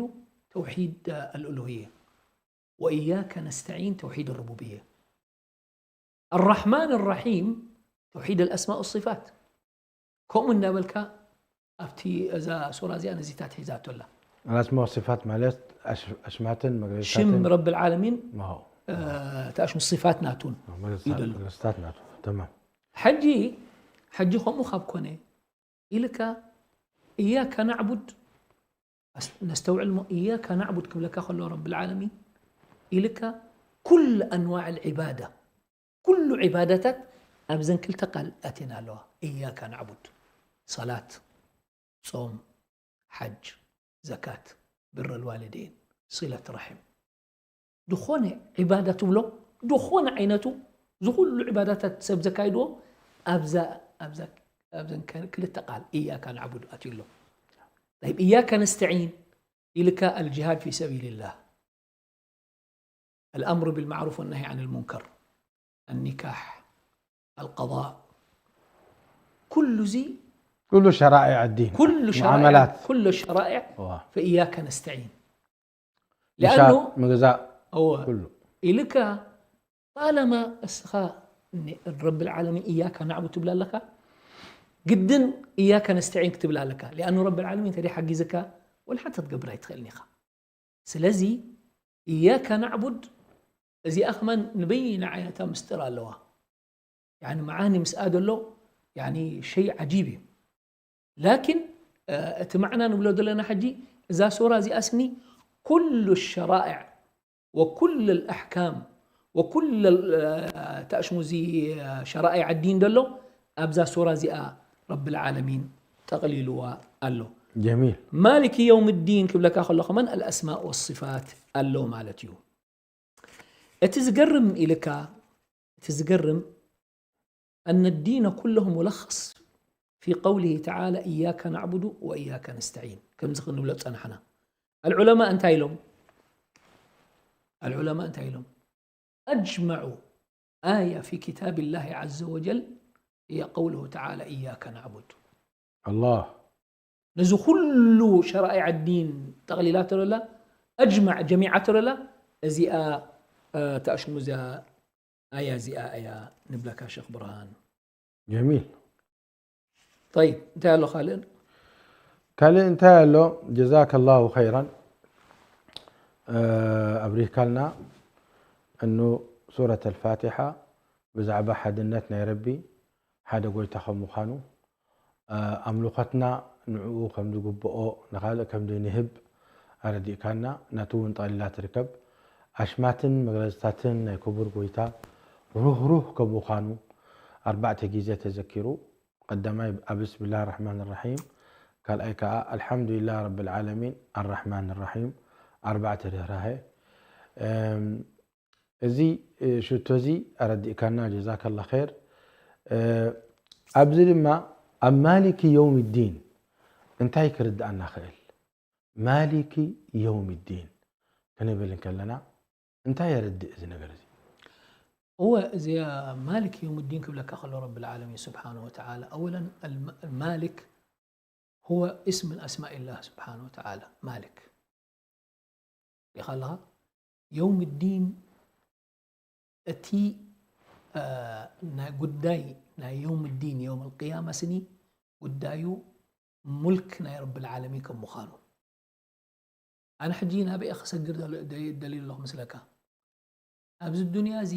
ተውሒድ ኣልኡሉህየ፣ ወኢያከ ነስተዒን ተውሒድ ሩቡብየ፣ ኣራሕማን ራሒም ተውሒድ ኣልኣስማእ ወስፋት። ከምኡ እንዳበልካ ኣብቲ እዛ ሱራ እዚኣ ነዚታት ሒዛቶ ኣላ። ኣልኣስማእ ወስፋት ማለት ኣሽ-፣ ኣሽማትን ሽም መግለጽታትን። ረብል ዓለሚን፣ ማሆ። እ፣ እቲ ኣሽሙ ስፋት ናቱን መግለጽታ-፣ እዩ ዘሎ። መግለጽታት ናቱ። ተማም። ሕጂ፣ ሕጂ ከምኡ ካብ ኮነ ኢልካ፣ ኢያከ ናዕቡድ፣ ኣስ-፣ ነስተውዕል እሞ፣ ኢያከ ናዕቡድ ክብለካ ከሎ ረብል ዓለሚን ኢልካ፣ ኩል ኣንዋዕ ልዕባዳ፣ ኩሉ ዒባዳታት ኣብዘን ክልተ ቃል ኣትየን ኣለዋ። ኢያከ ናዕቡድ፣ ሰላት፣ ጾም፣ ሓጅ፣ ዘካት፣ ብር ኣልዋሊደይን፣ ሲለት ራሒም። ዝኾነ ዒባዳ ትብሎ፣ ዝኾነ ዓይነቱ፣ ዝኹሉ ዒባዳታት ሰብ ዘካይድዎ ኣብዛ፣ ኣብዛ፣ ኣብዘን ከ-፣ ክልተ ቃል ኢያከ ናዕቡድ ኣትዩ ኣሎ። ጠይብ፣ ኢያከ ነስተዒን ኢልካ ኣልጅሃድ ፊ ሰቢልላህ፣ ኣልኣምሩ ቢልማዕሩፍ ወነሂ ዓን ልሙንከር፣ ኣኒካሕ፣ ኣልቀዳእ፣ ኩሉ እዚ ኩሉ ሸራኢዕ ኣዲን፣ ኩሉ ሸራኢዕ፣ ሙዓመላት። ኩሉ ሸራኢዕ እዋ። ፈኢያከ ነስተዒን። ምሻጥ፣ ሊኣኑ ምግዛእ፣ እወ። ኩሉ። ኢልካ ጣለማ እስኻ ኒ-፣ ረብል ዓለሚን ኢያከ ናዕቡድ ትብል ኣለኻ፣ ግድን ኢያከ ነስተዒን ክትብል ኣለካ። ሊኣኑ ረብል ዓለሚን እንተ ሓጊዝካ፣ ወላ ሓንቲ ክትገብር ኣይትኽእልን ኢኻ። ስለዚ፣ ኢያከ ናዕቡድ፣ እዚኣ ከማን ንበይና ዓይነታ ምስጢር ኣለዋ። ያኒ፣ መዓኒ ምስኣ ዘሎ፣ ያኒ፣ ሸይ ዓጂብ እዩ። ላኪን፣ እ፣ እቲ ማዕና ንብሎ ዘለና ሕጂ፣ እዛ ሱራ እዚኣ ስኒ፣ ኩሉ ሸራኢዕ ወኩል ኣልኣሕካም ወኩል ል-፣ እ፣ ተእሽሙ እዚ፣ እ፣ ሸራኢዕ ኣዲን ዘሎ፣ ኣብዛ ሱራ እዚኣ ረብል ዓለሚን ጠቕሊልዋ ኣሎ። ጀሚል። ማሊክ የውም ዲን ክብለካ ከሎ ከማን ኣልኣስማእ ወስፋት ኣሎ ማለት እዩ። እቲ ዝገርም ኢልካ፣ እቲ ዝገርም፣ أن الدين كله ملخص في قوله تعالى إياك نعبد وإياك نستعين። ከምዚ ክንብሎ ጸናሕና። ኣልዑለማ እንታይ ኢሎም? ኣልዑለማ እንታይ ኢሎም? أجمع آية في كتاب الله عز وجل هي قوله تعالى إياك نعبد። ኣላህ። ነዚ ኩሉ ሸራኢዕ ኣዲን ጠቕሊላ ተለላ፣ ኣጅማዕ ጀሚዓ ተለላ፣ እዚኣ፣ እ፣ ተኣሽሙ እዚኣ ኣያ እዚኣ እያ ንብለካ ሸኽ ብርሃን። ጀሚል። ጠይብ፣ እንታይ ኣሎ ካልእ? ካልእ እንታይ ኣሎ? ጀዛከ ላሁ ኸይራን፣ እ፣ ኣብሪህካልና እኑ ሱረት ኣልፋቲሓ ብዛዕባ ሓድነት ናይ ረቢ፣ ሓደ ጎይታ ከም ምዃኑ፣ እ፣ ኣምልኾትና ንዕኡ ከም ዝግብኦ ንኻልእ ከም ዘይንህብ ኣረዲእካና። ናቱ እውን ጠቕሊላ ትርከብ። ኣሽማትን መግለጽታትን ናይ ክቡር ጎይታ ሩህሩህ ከም ምዃኑ ኣርባዕተ ግዜ ተዘኪሩ። ቀዳማይ ኣብ ብስሚላህ ራሕማን ራሒም፣ ካልኣይ ከኣ ኣልሓምዱሊላህ ረብል ዓለሚን ኣራሕማን ራሒም፣ ኣርባዕተ ርህራሄ። እም፣ እዚ፣ እ፣ ሽቶ እዚ ኣረዲእካና፣ ጀዛከላ ኸይር። እ፣ ኣብዚ ድማ ኣብ ማሊኪ የውም ዲን እንታይ ክርድኣና ኽእል? ማሊኪ የውም ዲን ክንብል እንከለና እንታይ የረድእ እዚ ነገር እዚ? እወ፣ እዚኣ ማሊክ የውም ዲን ክብለካ ከሎ ረብል ዓለሚን ስብሓነ ወተዓላ፣ ኣወለን፣ ኣልማ-፣ ማሊክ ሁወ እስም ምን ኣስማኢላህ ስብሓነ ወተዓላ፣ ማሊክ። ሪኢኻ ኣለኻ? የውም ዲን፣ እቲ፣ እ፣ ናይ ጉዳይ ናይ የውም ዲን፣ የውም ኣልቅያማ ስኒ፣ ጉዳዩ ሙልክ ናይ ረብል ዓለሚን ከም ምዃኑ። ኣነ ሕጂ ናበይ እየ ክሰግር ደል-፣ ደ-፣ ደልየ ኣለኹ መስለካ? ኣብዚ ዱንያ እዚ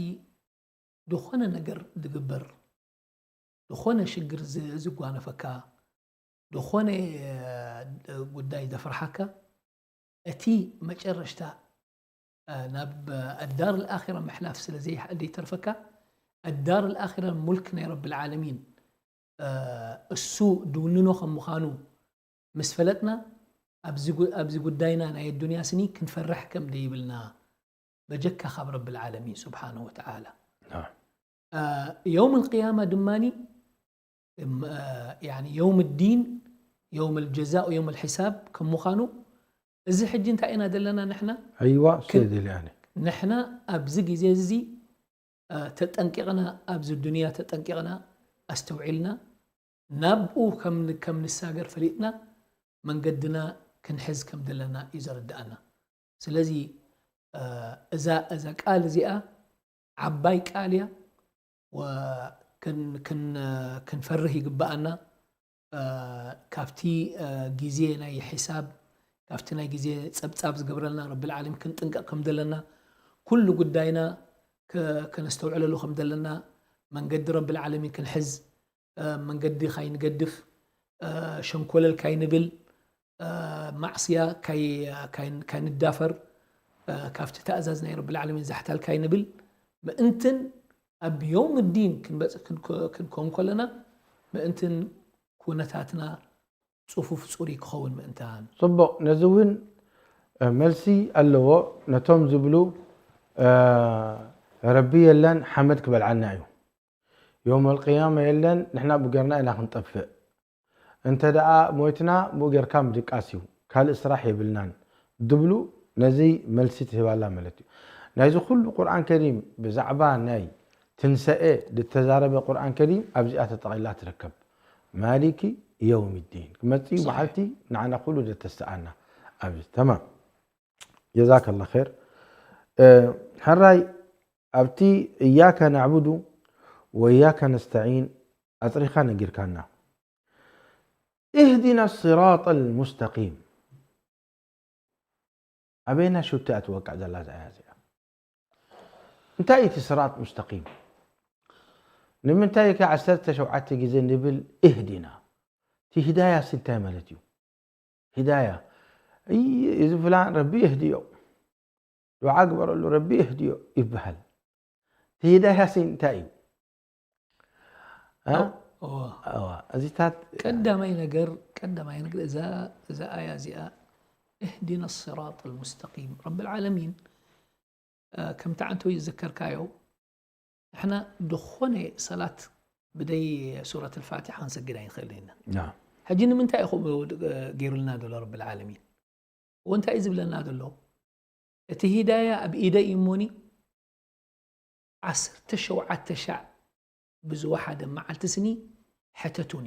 ዝኾነ ነገር ዝግበር፣ ዝኾነ ሽግር ዝ-፣ ዝጓነፈካ፣ ዝኾነ፣ እ፣ ጉዳይ ዘፍርሓካ፣ እቲ መጨረሽታ፣ እ፣ ናብ ኣዳር ኣልኣኺራ ምሕላፍ ስለ ዘይሕ-፣ ዘይተርፈካ፣ ኣዳር ኣልኣኺራ ሙልክ ናይ ረብል ዓለሚን፣ እ፣ እሱ ድውንኖ ከም ምዃኑ ምስ ፈለጥና፣ ኣብዚ ጉ-፣ ኣብዚ ጉዳይና ናይ ኣዱንያ ስኒ ክንፈርሕ ከም ደይብልና፣ በጀካ ካብ ረብል ዓለሚን ስብሓነ ወተዓላ። ናም። እ፣ የውም ኣልቅያማ ድማኒ፣ እም፣ እ፣ ያኒ የውም ዲን፣ የውም ኣልጀዛእ፣ የውም ኣልሒሳብ ከም ምዃኑ፣ እዚ ሕጂ እንታይ ኢና ዘለና ንሕና? ኣይዋ፣ እሱ ክን-፣ እየ ደልየ ኣነ። ንሕና ኣብዚ ግዜ እዚ፣ እ፣ ተጠንቂቕና፣ ኣብዚ ዱንያ ተጠንቂቕና፣ ኣስተውዒልና፣ ናብኡ ከም ን-፣ ከም ንሳገር ፈሊጥና፣ መንገድና ክንሕዝ ከም ዘለና እዩ ዘረድኣና። ስለዚ፣ እ፣ እዛ፣ እዛ ቃል እዚኣ ዓባይ ቃል እያ። ወ-፣ ክን-፣ ክን-፣ ክንፈርህ ይግብኣና። እ፣ ካብቲ፣ እ፣ ግዜ ናይ ሒሳብ፣ ካብቲ ናይ ግዜ ጸብጻብ ዝገብረልና ረብል ዓለሚን ክንጥንቀቕ ከም ዘለና፣ ኩሉ ጉዳይና ከ-፣ ከነስተውዕለሉ ከም ዘለና፣ መንገዲ ረብል ዓለሚን ክንሕዝ፣ እ፣ መንገዲ ካይንገድፍ፣ እ፣ ሸንኮለል ካይንብል፣ እ፣ ማዕስያ ካይ-፣ ካይ-፣ ካይንዳፈር፣ እ፣ ካብቲ ትእዛዝ ናይ ረብል ዓለሚን ዛሕታል ካይንብል፣ ምእንትን ኣብ የውም ዲን ክንበጽ-፣ ክንኮ-፣ ክንኮን ከለና፣ ምእንትን ኩነታትና ጽፉፍ ጽሩይ ክኸውን ምእንታን። ጽቡቕ፣ ነዚ እውን፣ እ፣ መልሲ ኣለዎ። ነቶም ዝብሉ፣ እ፣ ረቢ የለን፣ ሓመድ ክበልዓና እዩ። የውመል ቅያማ የለን፣ ንሕና ብኡ ጌርና ኢና ክንጠፍእ። እንተ ደኣ ሞይትና፣ ብኡ ጌርካ ምድቃስ እዩ፣ ካልእ ስራሕ የብልናን ድብሉ፣ ነዚ መልሲ ትህባላ ማለት እዩ። ናይዚ ኩሉ ቁርኣን ከሪም ብዛዕባ ናይ ትንሳኤ ዝተዛረበ ቁርኣን ከሪም ኣብዚኣ ተጠቒላ ትርከብ። ማሊኪ የውሚ ዲን። ክመጽእ እዩ ሰሒሕ። መዓልቲ ንዓና ኩሉ ደተስኣና ኣብዚ። ተማም። ጀዛከላ ኸይር። እ፣ ሕራይ ኣብቲ እያከ ናዕቡዱ ወእያከ ነስተዒን ኣጽሪኻ ነጊርካና። እህዲና ስራጠል ሙስተቂም። ኣበየና ሹቶ እያ ትወቅዕ ዘላ እዛ ኣያ እዚኣ? እንታይ እዩ እቲ ስራጥ ሙስተቂም? ንምንታይ ከ ዓሰርተ ሸውዓተ ግዜ ንብል እህዲና? እቲ ሂዳያ ሲ እንታይ ማለት እዩ? ሂዳያ። እይ፣ እዚ ፍላን ረቢ የህድዮ። ዱዓ ግበረሉ፣ ረቢ የህድዮ ይበሃል። እቲ ሂዳያ ሲ እንታይ እዩ? እ? እዋ። እዋ፣ እዚታት ቀዳማይ ነገር፣ ቀዳማይ ነገር እዛ፣ እዛ ኣያ እዚኣ፣ እህዲና ስራጥ ኣልሙስተቂም። ረብል ዓለሚን፣ እ፣ ከምቲ ዓንተወይ ዝዘከርካዮ፣ ንሕና ዝኾነ ሰላት ብደይ ሱረት ኣልፋቲሓ ክንሰግድ ኣይንኽእልን ኢና። ናም። ሕጂ ንምንታይ እዩ ከምኡ፣ እ፣ ገይሩልና ዘሎ ረብል ዓለሚን? እዎ እንታይ እዩ ዝብለና ዘሎ? እቲ ሂዳያ ኣብ ኢደይ እዩ እሞኒ፣ ዓሰርተ ሸውዓተ ሻዕ ብዝወሓደ መዓልቲ ስኒ ሕተቱኒ።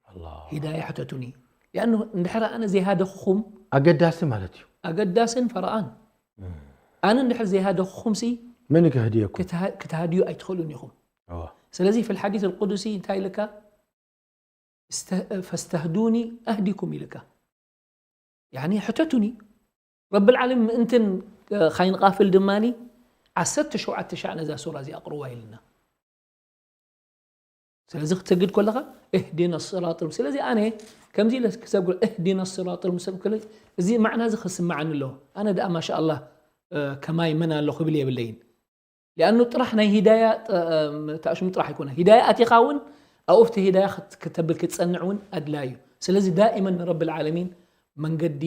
ኣላህ። ሂዳያ ሕተቱኒ። ሊኣኑ እንድሕር ኣነ ዘይሃደኹኹም ኣገዳሲ ማለት እዩ። ኣገዳስን ፈረቓን። እም። ኣነ እንድሕር ዘይሃደኹኹም ሲ መን ክህድየኩም? ክትሃ-፣ ክትሃድዩ ኣይትኽእሉን ኢኹም። እዋ። ስለዚ ፊል ሓዲስ ኣልቁዱሲ እንታይ ኢልካ? እስተ-፣ ፈስተህዱኒ ኣህዲኩም ኢልካ። ያኒ ሕተቱኒ። ረብል ዓለሚን ምእንትን፣ እ፣ ኻይንቓፍል ድማኒ ዓሰርተ ሸውዓተ ሻዕ ነዛ ሱራ እዚኣ ኣቕርዋ ኢልና። ስለዚ ክትሰግድ ከለኻ እህዲና ስራጥ፣ ስለዚ ኣነ ከምዚ ኢለ ክሰግድ እህዲና ስራጥ ሙስተቂም ክብል፣ እዚ ማዕና እዚ ክስምዓኒ ኣለዎ። ኣነ ደኣ ማሻ ኣላህ፣ እ፣ ከማይ መን ኣሎ ክብል የብለይን። ሊኣኑ ጥራሕ ናይ ሂዳያ፣ ጥ-፣ እም፣ ተኣሽሙ ጥራሕ ኣይኮነ። ሂዳያ ኣቲኻ እውን ኣብኡ ኣብቲ ሂዳያ ክት-፣ ክተብል ክትጸንዕ እውን ኣድላዩ። ስለዚ ዳኢመን ንረብል ዓለሚን መንገዲ፣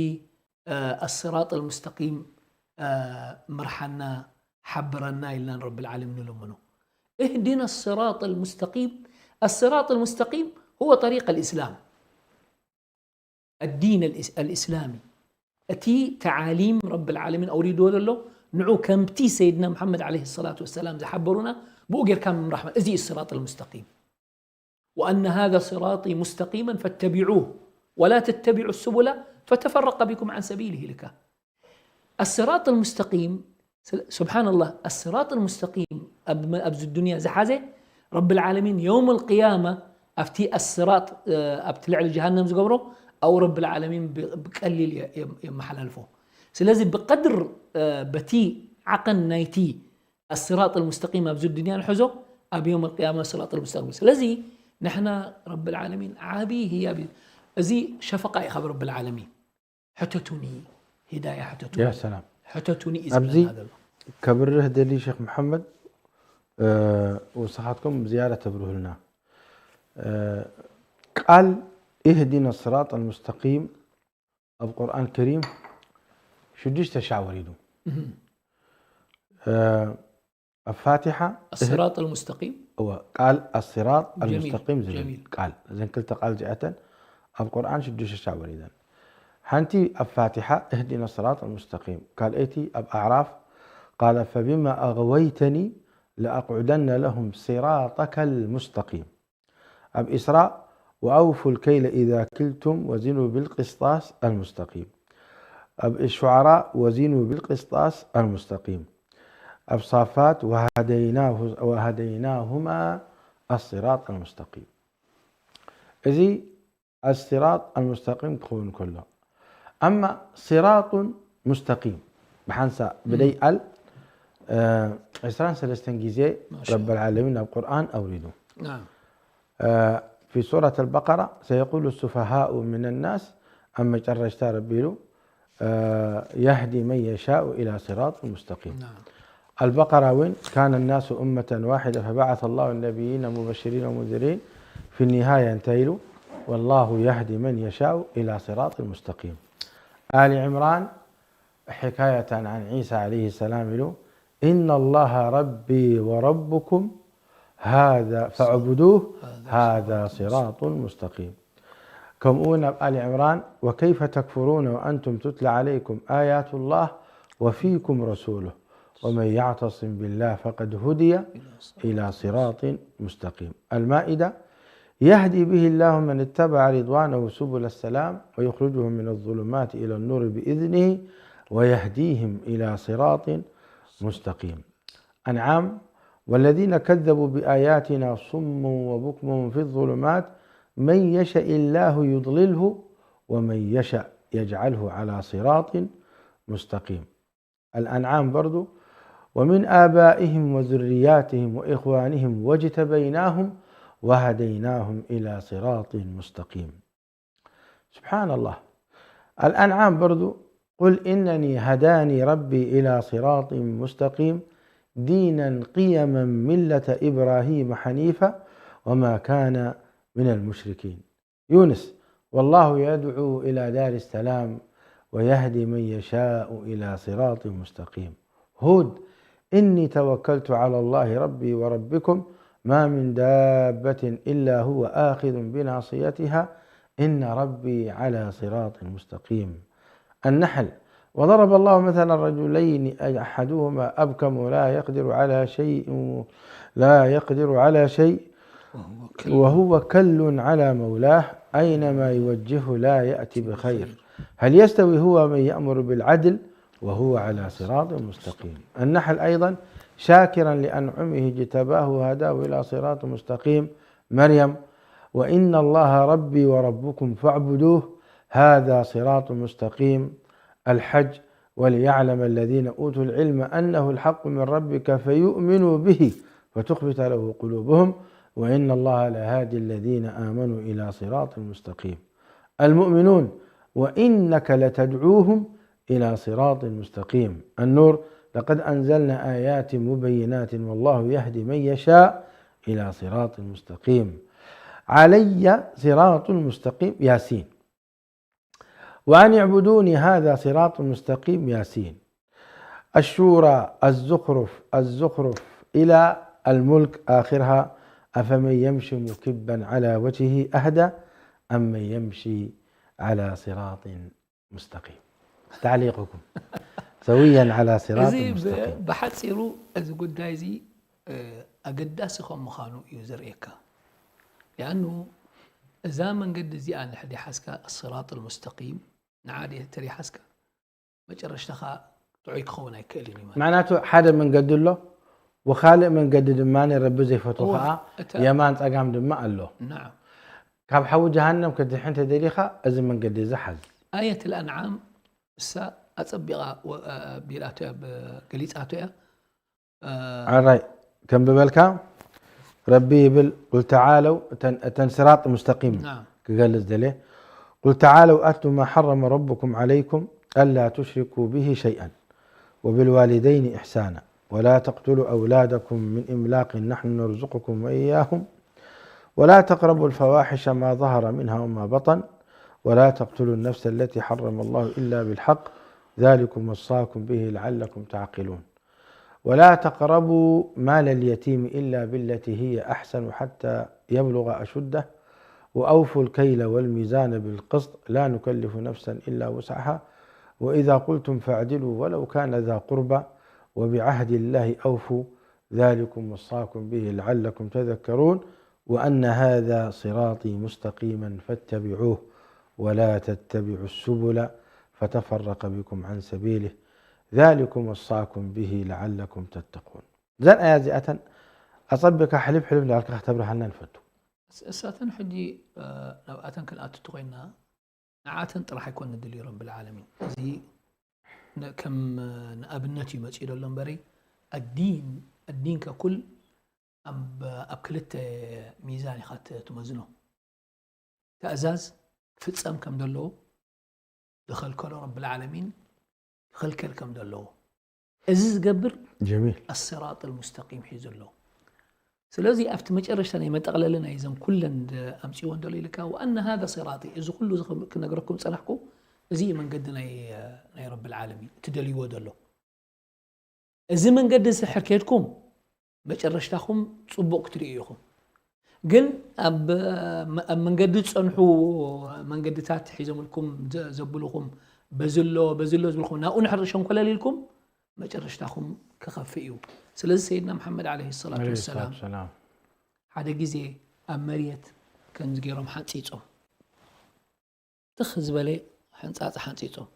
እ፣ ኣስራጥ ኣልሙስተቂም፣ እ፣ ምርሓና፣ ሓብረና ኢልና ንረብል ዓለሚን ንልምኖ። እህዲና ኣስራጥ ኣልሙስተቂም። ኣስራጥ ኣልሙስተቂም ሁወ ጠሪቅ ኣልእስላም። ኣዲን ኣልእስ-፣ ኣልእስላሚ። እቲ ተዓሊም ረብል ዓለሚን ኣውሪድዎ ዘሎ ንዑ ከምቲ ሰይድና መሓመድ ዓለይሂ ሰላቱ ወሰላም ዝሓበሩና ብኡ ጌርካ ምምራሕ ማለት እዚ እዩ ስራጥ ኣልሙስተቂም። وأن هذا صراطي مستقيما فاتبعوه ولا تتبعوا السبل فتفرق بكم عن سبيله ኢልካ። ኣስራጥ ኣልሙስተቂም ስብሓንላህ፣ ኣስራጥ ኣልሙስተቂም ኣብዚ ዱንያ ዝሓዘ ረብል ዓለሚን የውም ኣልቅያማ ኣብቲ ኣስራጥ ኣብቲ ልዕሊ ጀሃነም ዝገብሮ ኣብኡ ረብል ዓለሚን ብቀሊል የመሓላልፎ። ስለዚ ብቀድር በቲ ዓቐን ናይቲ ኣስራጥ ኣልሙስተቂም ኣብዚ ዱንያ ንሕዞ ኣብ የውም ኣልቅያማ ስራጥ ኣልሙስተቂም። ስለዚ ንሕና ረብል ዓለሚን ዓብዪ ህያብ እዩ። እዚ ሸፈቃ እዩ ካብ ረብል ዓለሚን። ሕተቱኒ፣ ሂዳያ ሕተቱኒ። ያ ሰላም። ሕተቱኒ እዩ ኣብዚ ዝብለና ዘሎ። ከብርህ ደሊ ሼክ መሓመድ፣ እ፣ ውስኻትኩም ዝያዳ ተብርሁልና። እ፣ ቃል ኢህዲና ስራጥ ኣልሙስተቂም ኣብ ቁርኣን ከሪም ሽዱሽተ ሻዕ ወሪዱ። እህ። እ፣ ኣብ ፋቲሓ ኣስራጥ ኣልሙስተቂም? እወ፣ ቃል ኣስራጥ ጀሚል፣ ኣልሙስተቂም ዝብል ጀሚል። ቃል፣ እዘን ክልተ ቃል እዚኣተን ኣብ ቁርኣን ሽዱሽተ ሻዕ ወሪደን። ሓንቲ ኣብ ፋቲሓ እህዲና ስራጥ ኣልሙስተቂም፣ ካልኣይቲ ኣብ ኣዕራፍ ቃለ ፈቢማ ኣገወይተኒ ለኣቁዕደነ ለሁም ሲራጠከ ልሙስተቂም። ኣብ ኢስራእ ወኣውፉ ልከይለ ኢዛ ክልቱም ወዚኑ ብልቅስጣስ ኣልሙስተቂም። ኣብ ሹዓራእ ወዚኑ ብልቅስጣስ ኣልሙስተቂም። ኣብ ሳፋት ወሃደይናሁ-፣ ወሃደይናሁማ ኣስራጥ ኣልሙስተቂም። እዚ ኣስራጥ ኣልሙስተቂም ክኸውን ከሎ፣ ኣማ ስራጡን ሙስተቂም ብሓንሳእ ብደይ ኣል፣ እ፣ ዕስራን ሰለስተን ግዜ ማሻ ረበል ዓለሚን ኣብ ቁርኣን ኣውሪዱ። ናም። እ፣ ፊ ሱረት ኣልበቀራ ሰየቁሉ ሱፈሃኡ ምን ናስ፣ ኣብ መጨረሽታ ረቢ ኢሉ፣ እ፣ የህዲ መን የሻኡ ኢላ ስራጥ ሙስተቂም። ናም። ኣልበቀራ እውን ካነ ናሱ ኡመተን ዋሒደ ፈበዓሰ ላሁ ነቢይነ ሙበሽሪን ወሙንዚሪን ፊ ኒሃያ እንታይ ኢሉ? ወላሁ የህዲ መን የሻኡ ኢላ ስራጥ ሙስተቂም። ኣሊ ዕምራን ሕካየተን ዓን ዒሳ ዓለይሂ ሰላም ኢሉ፣ ኢነ ላሃ ረቢ ወረቡኩም ሃዛ ፈዕቡዱህ ሃዛ ስራጡን ሙስተቂም። ከምኡ እውን ኣብ ኣሊ ዕምራን፣ ወከይፈ ተክፍሩነ ወኣንቱም ቱትላ ዓለይኩም ኣያቱ ላህ ወፊኩም ረሱሉህ ወመን ያዕተስም ቢላህ ፈቀድ ሁድየ ኢላ ስራጢን ሙስተቂም። ኣልማኢዳ፣ የህዲ ብሂ ላሁ መን እተበዐ ሪድዋነሁ ሱቡለ ሰላም ወዩኽርጅሁም ሚነ ዙሉማት ኢለ ኑር ብኢዝኒሂ ወየህዲህም ኢላ ስራጢን ሙስተቂም። ኣንዓም፣ ወለዚነ ከዘቡ ብኣያቲና ሱሙን ወቡክሙን ፊ ዙሉማት መን የሸእ ላሁ ዩድልልሁ ወመን የሸእ የጅዓልሁ ዓላ ስራጢን ሙስተቂም። ኣልኣንዓም በርዱ፣ ወሚን ኣባኢህም ወዙርያትህም ወኢኽዋንህም ወጅተበይናሁም ወሃደይናሁም ኢላ ስራጢን ሙስተቂም። سبحان الله. الأنعام برضو، قل إنني هداني ربي إلى صراط مستقيم دينا قيما ملة إبراهيم حنيفا وما كان من المشركين. يونس، والله يدعو إلى دار السلام ويهدي من يشاء إلى صراط مستقيم. هود، إني توكلت على الله ربي وربكم ما من دابة إلا هو آخذ بناصيتها إن ربي على صراط مستقيم. النحل، وضرب الله مثلا رجلين أحدهما أبكم لا يقدر على شيء، لا يقدر على شيء وهو كل على مولاه أينما يوجهه لا يأتي بخير. هل يستوي هو من يأمر بالعدل وهو على صراط مستقيم. النحل أيضا، شاكرا لأنعمه اجتباه وهداه إلى صراط مستقيم. مريم، وإن الله ربي وربكم فاعبدوه هذا صراط مستقيم. الحج، وليعلم الذين أوتوا العلم أنه الحق من ربك فيؤمنوا به فتخبت له قلوبهم وإن الله لهادي الذين آمنوا إلى صراط مستقيم. المؤمنون، وإنك لتدعوهم إلى صراط مستقيم. النور، لقد أنزلنا آيات مبينات والله يهدي من يشاء إلى صراط مستقيم. علي صراط مستقيم، ياسين. وأن اعبدوني هذا صراط مستقيم، ياسين. الشورى، الزخرف، الزخرف إلى الملك آخرها، أفمن يمشي مكبا على وجهه أهدى أم من يمشي على صراط مستقيم. تعليقكم سويا على صراط እዚ ብ- مستقيم ብሓፂሩ እዚ ጉዳይ እዚ እ፣ ኣገዳሲ ከም ምዃኑ እዩ ዘርእየካ። ሊኣኑ እዛ መንገዲ እዚኣ ንድሕር ሓዝካ ኣስራጥ ልሙስተቂም ንዓ ተደይ ሓዝካ መጨረሽታኻ ጥዑይ ክኸውን ኣይክእልን እዩ ማለት معناته ሓደ መንገዲ ኣሎ ወካልእ መንገዲ ድማ ረቢ ዘይፈትዎ እዋ፣ ከዓ እታ- የማን ፀጋም ድማ ኣሎ ናዓም ካብ ሓዊ ጀሃነም ክትድሕን ተደሊኻ እዚ መንገዲ እዚ ሓዝ ኣየት ልኣንዓም እሳ ኣፀቢቓ ወ- ኣ- ቢላቶ እያ ብ- ገሊፃቶ እያ ዓራይ ከም ብበልካ ረቢ ይብል ቁል ተዓለው እተን ስራጥ ሙስተቂም ናዓም ክገልጽ ደልየ ቁል ተዓለው ኣትሉ ማ ሓረመ ረብኩም ዓለይኩም ኣላ ቱሽሪኩ ብሂ ሸይኣን ወብልዋሊደይን ኢሕሳና ወላ ተቅትሉ ኣውላደኩም ምን ኢምላቅን ናሕኑ ነርዝቁኩም ወኢያሁም ولا تقربوا الفواحش ما ظهر منها وما بطن ولا تقتلوا النفس التي حرم الله إلا بالحق ذلكم وصاكم به لعلكم تعقلون ولا تقربوا مال اليتيم إلا بالتي هي أحسن حتى يبلغ أشده وأوفوا الكيل والميزان بالقسط لا نكلف نفسا إلا وسعها وإذا قلتم فاعدلوا ولو كان ذا قربى وبعهد الله أوفوا ذلكم وصاكم به لعلكم تذكرون وأن هذا صراطي مستقيما فاتبعوه ولا تتبعوا السبل فتفرق بكم عن سبيله ذلكم وصاكم به لعلكم تتقون እዘን ኣያ እዚኣተን ኣጸቢቕካ ሕልፍ ሕልፍ እንዳበልካ ከተብርሃልና ንፈቱ እሳተን ሕጂ ናብኣተን ክንኣትቱ ኮይና ንዓተን ጥራሕ ኣይኮን ንድልዩ ረብል ዓለሚን እዚ ከም ንኣብነት እዩ መፅኡ ዘሎ እምበሪ ኣዲን ኣዲን ከኩል ኣብ ክልተ ሚዛን ኢኻ ትመዝኖ ተእዛዝ ክፍፀም ከም ዘለዎ ዝኸልከሎ ረብል ዓለሚን ክኽልከል ከም ዘለዎ እዚ ዝገብር ጀሚል ኣስራጥ ልሙስተቂም ሒዙ ኣሎ ስለዚ ኣብቲ መጨረሽታ ናይ መጠቕለሊ ናይ ዘን ኩለን ኣምፅዎ እንደሎ ኢልካ ወኣነ ሃذا صراطي እዚ ኩሉ ክነግረኩም ፀናሕኩ እዚ መንገዲ ናይ ረብል ዓለሚን ትደልይዎ ዘሎ እዚ መንገዲ ስሕር ከድኩም መጨረሽታኹም ፅቡቕ ክትርእዩ ኢኹም ግን ኣብ መንገዲ ዝፀንሑ መንገድታት ሒዞምልኩም ዘብልኹም በዚ ኣሎ በዚ ኣሎ ዝብልኩም ናብኡ ንሕር ሸንኮለል ኢልኩም መጨረሽታኹም ክኸፍእ እዩ ስለዚ ሰይድና መሓመድ ዓለ ሰላቱ ወሰላም ሓደ ግዜ ኣብ መሬት ከምዚ ገይሮም ሓንፂፆም ትኽ ዝበለ ሕንፃፅ ሓንፂፆም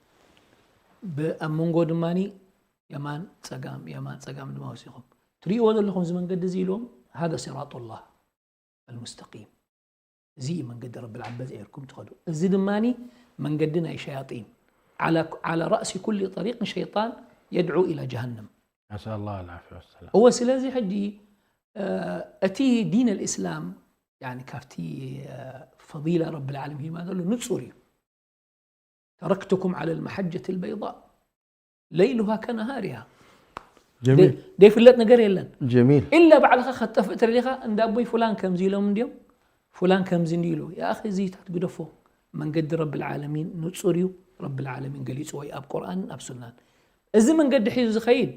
ኣብ መንጎ ድማ የማን ፀጋም የማን ፀጋም ድማ ወሲኾም ትርእይዎ ዘለኹም እዚ መንገዲ እዚ ኢልዎም ሃذا صراط الله المستقيم እዚ እዩ መንገዲ ረብል ዓበዝ ኤርኩም ትኸዱ እዚ ድማ መንገዲ ናይ ሸያጢን على رأس كل طريق شيطان يدعو إلى جهنم نسأل الله العافية والسلام እወ ስለዚ ሕጂ እቲ ዲን الإسلام يعني ካብቲ فضيلة رب العالمين ሂማ ዘሎ ንጹር እዩ تركتكم على المحجة البيضاء ليلها كنهارها جميل ደይፍለጥ ነገር የለን جميل إلا ባዕልኻ ከጠፍእ ተደሊኻ እንዳ ኣቦይ ፉላን ከምዚ ኢሎም እንዲዮም ፉላን ከምዚ እንዲ ኢሉ يا أخي እዚ ታት ግደፎ መንገዲ رب العالمين ንጹር እዩ رب العالمين ገሊጽዎ እዩ ኣብ ቁርኣንን ኣብ ሱናን እዚ መንገዲ ሒዙ ዝኸይድ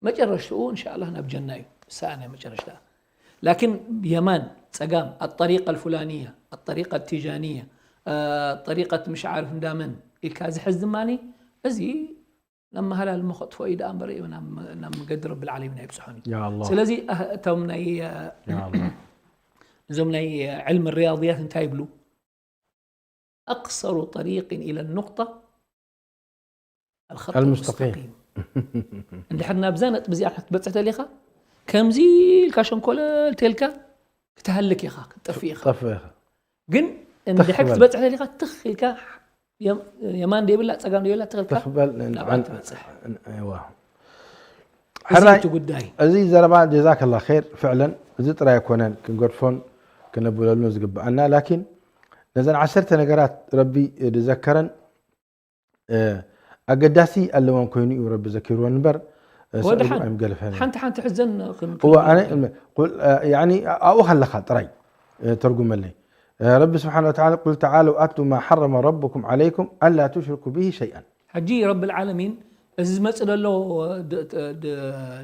መጨረሽትኡ إن شاء الله ናብ ጀና እዩ እሳኣ ናይ መጨረሽታ لكن የማን ፀጋም الطريقة الفلانية الطريقة التيجانية طريقة مش عارف እንዳመን ኢልካ ዝሕዝ ድማ እዚ ናብ መሃላል እሞ ከጥፍኦ እዩ ደኣ እምበር ናብ መገዲ ረብል ዓለሚን ኣይብፅሖን እዩ يا الله ስለዚ እቶም ናይ يا الله እዞም ናይ ዕልሚ ሪያضيات እንታይ ይብሉ أقصر طريق إلى النقطة الخط المستقيم. المستقيم እንድሕር ናብዛ ነጥቢ እዚኣ ክትበፅሕ ተሊኻ ከምዚ ኢልካ ሸንኮለል ተልካ ክትሃልክ ኢኻ ክትጠፍእ ኢኻ ጠፍእ ኢኻ ግን እንድሕር በል። ክትበፅሕ ተሊኻ ትኽ ኢልካ የም- የማን ደይብላ ፀጋም ደይብላ ትኽልካ ትኽበል ናብኣ عن- ትበፅሕ ايوه እዚ ሕራይ እቲ ጉዳይ እዚ ዘረባ ጀዛከላ ኸይር ፍዕለን እዚ ጥራይ ኣይኮነን ክንገድፎን ክነብለሉን ዝግብኣና ላኪን ነዘን ዓሰርተ ነገራት ረቢ ዝዘከረን እ፣ ኣገዳሲ ኣለወን ኮይኑ እዩ ረቢ ዘኪርወን እምበር እ፣ ወደ ሰዒቡ ሓን- ኣይምገለፈን እዩ። ሓንቲ ሓንቲ ሕዘን ክን- እዋ ኣነ ቁል- ያኒ ኣብኡ ከለኻ ጥራይ እ፣ ተርጉመለይ እ፣ ረቢ ስብሓን ወተዓላ ቁል ተዓለው ኣትሉ ማ ሓረመ ረብኩም ዓለይኩም ኣላ ቱሽርኩ ብሂ ሸይኣን ሕጂ ረብል ዓለሚን እዚ ዝመፅእ ዘሎ ድ- ድ-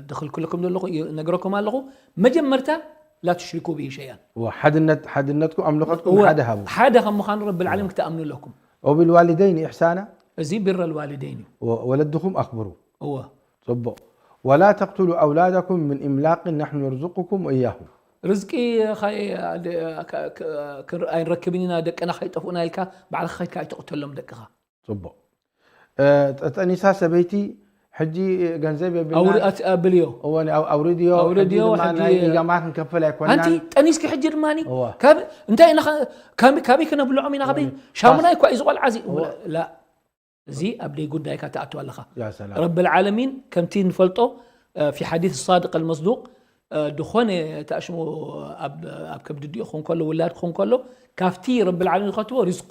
ድኽልክለኩም ዘለኹ ነግረኩም ኣለኹ መጀመርታ ላ ትሽሪኩ ብሂ ሸይኣን እዋ ሓድነት ሓድነትኩም ኣምልኸትኩም እወ፣ ሓደ ሃቡ ሓደ ከም ምዃኑ ረብል ዓለሚን ክትኣምኑ ኣለኩም ወብልዋሊደይን ኢሕሳና እዚ ቢረል ዋሊደይን እዩ። ወለድኹም ኣኽብሩ። እወ ጽቡቕ። ولا تقتلوا أولادكم من إملاق نحن نرزقكم وإياهم። ርዝቂ ኣይንረክብን ኢና ደቅና ከይጠፍኡና ኢልካ ባዕልኻ ከይድካ ኣይትቕተሎም ደቅኻ። ጽቡቕ። ጠኒሳ ሰበይቲ ሕጂ ገንዘብ የብልና ኣብልዮ ኣውርድዮ ኣውርድዮ ናይ ኢጋማ ክንከፈል ኣይኮናን። ጠኒስኪ ሕጂ ድማ ካበይ ክነብልዖም ኢና ካበይ ሻሙና እኳ እዩ ዝቆልዓ እዚ ላ እዚ ኣብ ደይ ጉዳይካ ትኣቱ ኣለኻ። ረብ ልዓለሚን ከምቲ ንፈልጦ ፊ ሓዲስ ሳድቅ ኣልመስዱቅ ድኾነ ተኣሽሙ ኣብ ከብዲ ዲኡ ክኾን ከሎ ውላድ ክኾን ከሎ ካብቲ ረብ ልዓለሚን ዝኸትቦ ሪዝቁ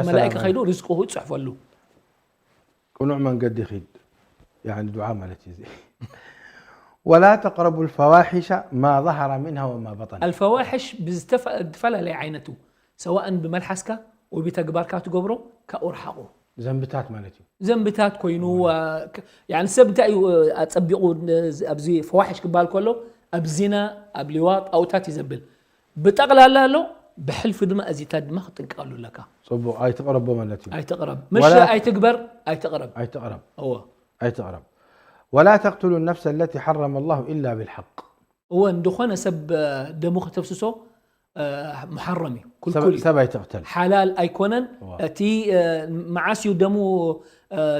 መላእካ ከይዱ ሪዝቁ ይፅሕፈሉ። ቅኑዕ መንገዲ ኺድ ዱዓ ማለት እዩ። ولا تقربوا الفواحش ما ظهر منها وما بطن። الفواحش ብዝተፈላለየ ዓይነቱ ሰዋእን ብመልሓስካ ወይ ብተግባርካ ትገብሮ ካብኡ ርሓቑ። ዘንብታት ማለት እዩ። ዘንብታት ኮይኑ ሰብ እንታይ እዩ ኣፀቢቑ ኣብዚ ፈዋሕሽ ክበሃል ከሎ ኣብ ዚና ኣብ ሊዋጥ ኣብኡታት እዩ ዘብል ብጠቕላላ ኣሎ። ብሕልፊ ድማ እዚታት ድማ ክትጥንቀቐሉ ኣለካ። ፅቡቕ ኣይትቕረቦ ማለት እዩ። ኣይትቕረብ ምሽ ኣይትግበር ኣይትቕረብ ኣይትቕረብ እወ ኣይትቕረብ። ولا تقتلوا النفس التي حرم الله إلا بالحق. እወ እንድኾነ ሰብ ደሙ ከተፍስሶ ሙሓረም እዩ፣ ክልኩል እዩ። ሰብ ኣይትቕተል። ሓላል ኣይኮነን። እቲ መዓስ እዩ ደሙ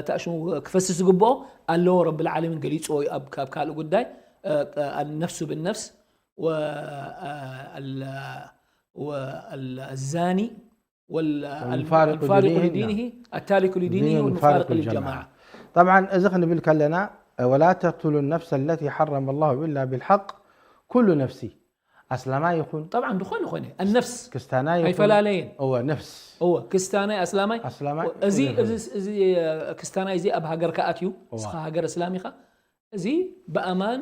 ተእሽሙ ክፈስስ ዝግብኦ ኣለዎ። ረብ ልዓለሚን ገሊፅዎ እዩ ኣብ ካልእ ጉዳይ ነፍሱ ብነፍስ الزاني والمفارق لدينه التارك لدينه والمفارق للجماعة. طبعا እዚ ክንብል ከለና ولا تقتلوا النفس التي حرم الله إلا بالحق كل نفس ኣስላማይ ይኹን طبعا ዝኾነ ይኾነ النفس ክስታናይ ኣይፈላለየን። እወ ነፍስ እወ ክስታናይ ኣስላማይ ኣስላማይ እዚ እዚ ክስታናይ እዚ ኣብ ሃገር ከኣት እዩ። እስኻ ሃገር እስላም ኢኻ። እዚ ብኣማን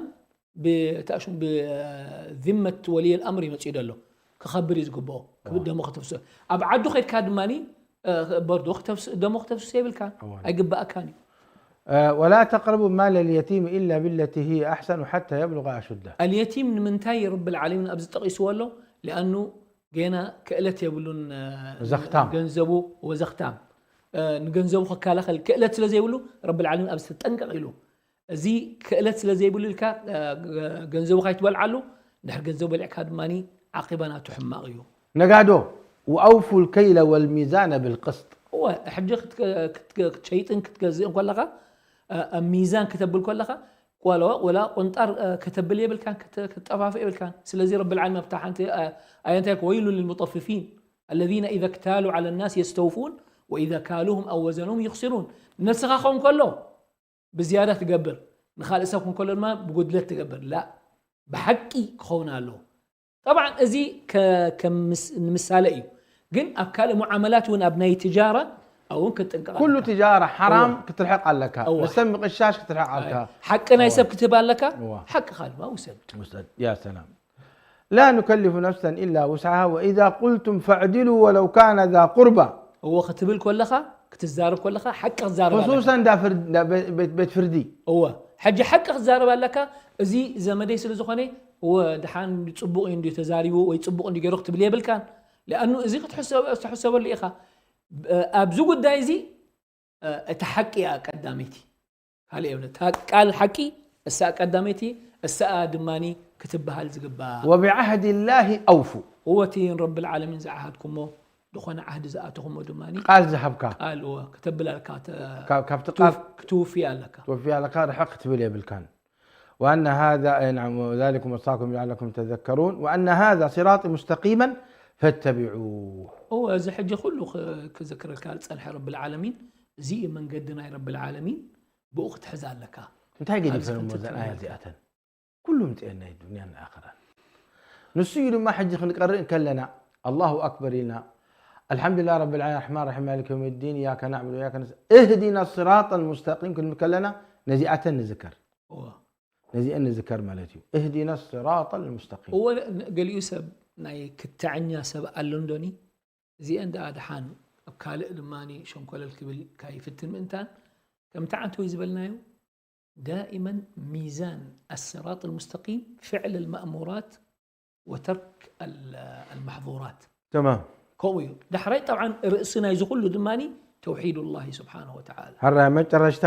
ብታሽሙ ብذمة ولي الأمر ይመፅኡ ደሎ ክኸብር እዩ ዝግብኦ። ክብደሞ ከተፍስሶ ኣብ ዓዱ ከድካ ድማ በርዶ ደሞ ክተፍስሶ የብልካን። ኣይግባእካን እዩ። ولا تقربوا مال اليتيم إلا بالتي هي أحسن حتى يبلغ أشده. اليتيم ንምንታይ ረብ ልዓለሚን ኣብዚ ጠቒስዎ ኣሎ? ሊኣኑ ጌና ክእለት የብሉን። ዘኽታም። ገንዘቡ ወዘኽታም ንገንዘቡ ክከላኸል ክእለት ስለ ዘይብሉ ረብ ልዓለሚን ኣብዚ ተጠንቀቕ ኢሉ። እዚ ክእለት ስለ ዘይብሉ ኢልካ ገንዘቡ ካይትበልዓሉ ድሕር ገንዘቡ በሊዕካ ድማ ዓቂባ ናቱ ሕማቕ እዩ። ነጋዶ وأوفوا الكيل والميزان بالقسط. እወ ሕጂ ክትሸይጥን ክትገዝእን ከለኻ ኣብ ሚዛን ክተብል ከለኻ ቆሎ ወላ ቁንጣር ከተብል የብልካን፣ ክትጠፋፍእ የብልካን። ስለዚ ረብ ልዓለሚን ኣብታ ሓንቲ ኣያ እንታይ ኢልካ? ويل للمطففين الذين إذا اكتالوا على الناس يستوفون وإذا كالوهم أو وزنوهم يخسرون። ንነብስኻ ክኸውን ከሎ ብዝያዳ ትገብር፣ ንኻልእ ሰብ ክኸውን ከሎ ድማ ብጉድለት ትገብር። ላ ብሓቂ ክኸውን ኣለዎ። طبعا እዚ ንምሳሌ እዩ፣ ግን ኣብ ካልእ ሙዓመላት እውን ኣብ ናይ ትጃራ እውን ክትጥንቀቕ ኩሉ ኣለካ። ትጃራ ሓራም እዋ። ክትርሕቕ ኣለካ። እዋ። ንሰብ ምቕሻሽ ክትርሕቕ ኣለካ። ሓቂ ናይ ሰብ ክትህብ ኣለካ። እዋ። ሓቅኻ ድማ ውሰድ። ውሰድ። ያ ሰላም። لا نكلف نفسا إلا وسعها وإذا قلتم فاعدلوا ولو كان ذا قربى። እዎ ክትብል ከለኻ ክትዛረብ ከለኻ ሓቂ ክትዛረብ ኣለካ። خصوصا دا فرد دا بيت بيت فردي. እወ ሕጂ ሓቂ ክትዛረብ ኣለካ። እዚ ዘመደይ ስለ ዝኾነ እወ ድሓን ጽቡቕ እዩ እንዲ ተዛሪቡ ወይ ጽቡቕ እንዲ ገይሩ ክትብል የብልካን። لأنه እዚ ክትሕሰበሉ ኢኻ ኣብዚ ጉዳይ እዚ። እቲ ሓቂ እያ ቀዳመይቲ። ካልእ የብለ እታ ቃል ሓቂ እሳ ቀዳመይቲ እሳ ድማ ክትበሃል ዝግባ። وبعهد الله أوفوا። እወቲ ረብ ልዓለሚን ዝዓሃድኩሞ ዝኾነ ዓህዲ ዝኣተኹሞ ድማ ቃል ዝሃብካ ቃል እወ ክተብል ኣለካ። ካብ- ካብቲ ቃል ክትውፍያ ኣለካ። توفي لك رحق تبلي بالكان. وأن هذا أي نعم ذلكم وصاكم لعلكم تذكرون وأن هذا صراطي مستقيما فاتبعوه. እወ እዚ ሕጂ ኩሉ ክዝክረልካ ዝፀንሐ ረብ ልዓለሚን እዚ እዩ መንገዲ ናይ ረብ ልዓለሚን። ብኡ ክትሕዝ ኣለካ። እንታይ ኣብዚ ገዲፈን እሞ ፍንትት እዘን ኣያ ትብል። እዚኣተን ኩሉ ምፅአና እዩ ዱንያን ኣኸራን። ንሱ እዩ ድማ ሕጂ ክንቀርእ እንከለና ኣላሁ ኣክበር ኢልና الحمد لله رب العالمين الرحمن الرحيم مالك يوم الدين إياك نعبد وإياك نستعين اهدنا الصراط المستقيم ክንብል ከለና ነዚኣተን ንዝከር። እወ። ነዚአን ንዝከር ማለት እዩ። اهدنا الصراط المستقيم። እወ ገሊኡ ሰብ ናይ ክትዓኛ ሰብ ኣሎ እንዶኒ እዚአን ደኣ ድሓን ኣብ ካልእ ድማ ሸንኮለል ክብል ካይፍትን ምእንታን ከምቲ ዓንተወይ ዝበልናዮ دائما ميزان الصراط المستقيم فعل المأمورات وترك المحظورات. تمام. ከምኡ እዩ ዳሕራይ طبعا ርእሲ ናይዚ ኩሉ ድማ توحيد الله سبحانه وتعالى. ሕራይ መጨረሽታ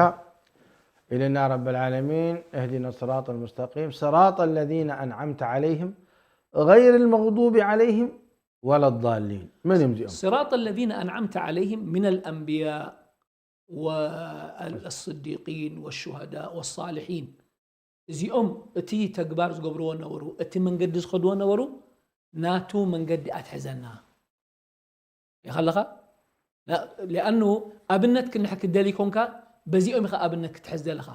ኢልና ረብ ልዓለሚን እህዲና ስራጥ ልሙስተቂም ስራጥ ለዚነ ኣንዓምተ ዓለይህም ገይር ልመግዱቢ ዓለይህም ወላ ዳሊን። መን እዮም እዚኦም? صراط الذين أنعمت عليهم من الأنبياء والصديقين والشهداء والصالحين. እዚኦም እቲ ተግባር ዝገብርዎ ነበሩ፣ እቲ መንገዲ ዝኸድዎ ነበሩ፣ ናቱ መንገዲ ኣትሕዘና። ይኸለኻ ሊኣኑ ኣብነት ክንሕ ክደሊ ኮንካ በዚኦም ኢኻ ኣብነት ክትሕዝ ዘለኻ።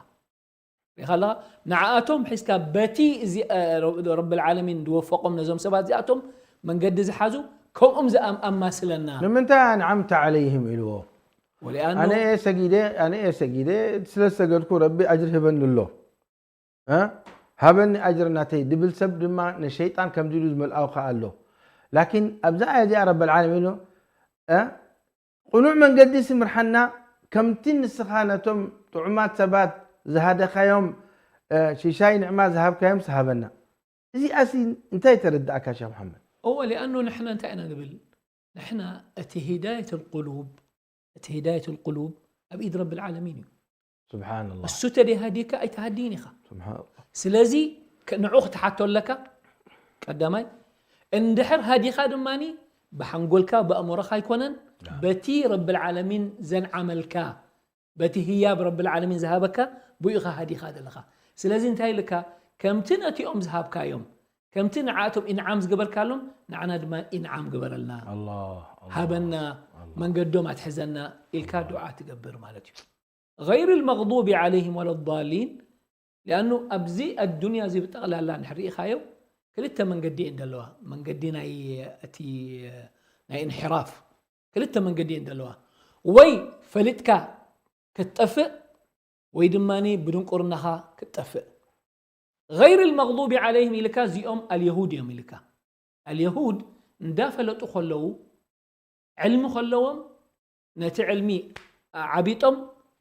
ይኸለኻ ንዓኣቶም ሒዝካ በቲ እዚ ረብ ልዓለሚን ዝወፈቆም ነዞም ሰባት እዚኣቶም መንገዲ ዝሓዙ ከምኦም ዝኣም ኣማስለና። ንምንታይ ኣንዓምተ ዓለይህም ኢልዎ? ወሊኣኑ ኣነ እየ ሰጊደ ኣነ እየ ሰጊደ ስለ ዝሰገድኩ ረቢ ኣጅር ህበኒ ኣሎ እ? ሃበኒ ኣጅር ናተይ ድብል ሰብ ድማ ንሸይጣን ከምዚ ኢሉ ዝመልኣው ከኣ ኣሎ። ላኪን ኣብዛ ኣያ እዚኣ ረብ ልዓለሚን ኢሉ እ? ቅኑዕ መንገዲ ስምርሓና ከምቲ ንስኻ ነቶም ጥዑማት ሰባት ዝሃደኻዮም እ፣ ሽሻይ ንዕማ ዝሃብካዮም ስሃበና። እዚኣሲ እንታይ ተረዳእካ ሸክ መሓመድ? እወ ሊኣኑ ንሕና እንታይ ኢና ንብል? ንሕና እቲ ሂዳየት ልቁሉብ እቲ ሂዳየት ልቁሉብ ኣብ ኢድ ረብ ልዓለሚን እዩ። ስብሓንላ እሱ ተደይሃዲካ ኣይተሃድይን ኢኻ። ስብሓንላ ስለዚ ከ- ንዑ ክትሓቶ ኣለካ። ቀዳማይ እንድሕር ሃዲኻ ድማኒ ብሓንጎልካ ብኣእምሮኻ ኣይኮነን፣ በቲ ረብ ልዓለሚን ዘንዓመልካ በቲ ህያብ ረብ ልዓለሚን ዝሃበካ ብኡ ኢኻ ሃዲኻ ዘለኻ። ስለዚ እንታይ ኢልካ? ከምቲ ነቲኦም ዝሃብካዮም ከምቲ ንዓቶም ኢንዓም ዝገበርካሎም ንዓና ድማ ኢንዓም ግበረልና፣ ኣላ ሃበና፣ መንገዶም ኣትሕዘና ኢልካ ዱዓ ትገብር ማለት እዩ። غير المغضوب عليهم ولا الضالين ሊኣኑ ኣብዚ ኣዱንያ እዚ ብጠቕላላ ንሕርኢኻዮ ክልተ መንገዲ እየን ዘለዋ። መንገዲ ናይ እቲ ናይ እንሕራፍ ክልተ መንገዲ እየን ዘለዋ። ወይ ፈሊጥካ ክትጠፍእ ወይ ድማ ብድንቁርናኻ ክትጠፍእ። غير المغضوب عليهم ኢልካ እዚኦም ኣልየሁድ እዮም ኢልካ። ኣልየሁድ እንዳፈለጡ ከለዉ ዕልሚ ከለዎም ነቲ ዕልሚ ዓቢጦም